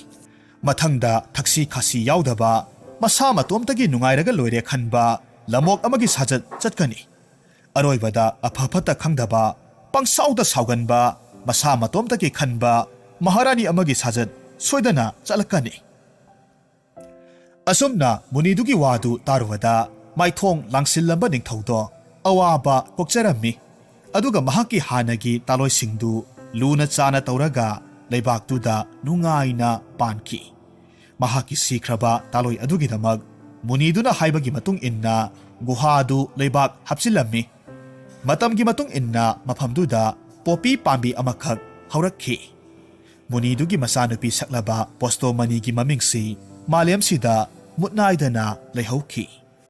ꯃꯊꯪꯗ ꯊꯛꯁꯤ ꯈꯥꯁꯤ ꯌꯥꯎꯗꯕ, ꯃꯁꯥ ꯃꯇꯣꯝꯇꯒꯤ ꯅꯨꯡꯉꯥꯏꯔꯒ ꯂꯣꯏꯔꯦ ꯈꯟꯕ ꯂꯃꯣꯛ ꯑꯃꯒꯤ ꯁꯥꯖꯠ ꯆꯠꯀꯅꯤ꯫ ꯑꯔꯣꯏꯕꯗ ꯑꯐ ꯐꯠꯇ ꯈꯪꯗꯕ, ꯄꯪꯁꯥꯎꯗ ꯁꯥꯎꯒꯟꯕ, ꯃꯁꯥ ꯃꯇꯣꯝꯇꯒꯤ ꯈꯟꯕ ꯃꯍꯥꯔꯥꯅꯤ ꯑꯃꯒꯤ ꯁꯥꯖꯠ ꯁꯣꯏꯗꯅ ꯆꯠꯂꯛꯀꯅꯤ꯫ ꯑꯁꯨꯝꯅ ꯃꯨꯅꯤꯗꯨꯒꯤ ꯋꯥꯗꯨ ꯇꯥꯔꯨꯕꯗ ꯃꯥꯏꯊꯣꯡ ꯂꯥꯡꯁꯤꯜꯂꯝꯕ ꯅꯤꯡꯊꯧꯗꯣ ꯑꯋꯥꯕ ꯀꯣꯛꯆꯔꯝꯃꯤ꯫ ꯑꯗꯨꯒ ꯃꯍꯥꯛꯀꯤ ꯍꯥꯟꯅꯒꯤ ꯇꯥꯂꯣꯏꯁꯤꯡꯗꯨ ꯂꯨꯅ ꯆꯥꯅ ꯇꯧꯔꯒ ꯂꯩꯕꯥꯛꯇꯨꯗ ꯅꯨꯡꯉꯥꯏꯅ ꯄꯥꯟꯈꯤ꯫ ꯃꯍꯥꯛꯀꯤ ꯁꯤꯈ꯭ꯔꯕ ꯇꯥꯂꯣꯏ ꯑꯗꯨꯒꯤꯗꯃꯛ ꯃꯨꯅꯤꯗꯨꯅ ꯍꯥꯏꯕꯒꯤ ꯃꯇꯨꯡ ꯏꯟꯅ ꯒꯨꯍꯥꯗꯨ ꯂꯩꯕꯥꯛ ꯍꯥꯞꯆꯤꯜꯂꯝꯃꯤ꯫ ꯃꯇꯝꯒꯤ ꯃꯇꯨꯡ ꯏꯟꯅ ꯃꯐꯝꯗꯨꯗ ꯄꯣꯄꯤ ꯄꯥꯝꯕꯤ ꯑꯃꯈꯛ ꯍꯧꯔꯛꯈꯤ꯫ ꯃꯨꯅꯤꯗꯨꯒꯤ ꯃꯆꯥꯅꯨꯄꯤ ꯁꯛꯂꯕ ꯄꯣꯁꯇꯣꯃꯅꯤꯒꯤ ꯃꯃꯤꯡꯁꯤ ꯃꯥꯂꯦꯝꯁꯤꯗ ꯃꯨꯠꯅꯥꯏꯗꯅ ꯂꯩꯍꯧꯈꯤ꯫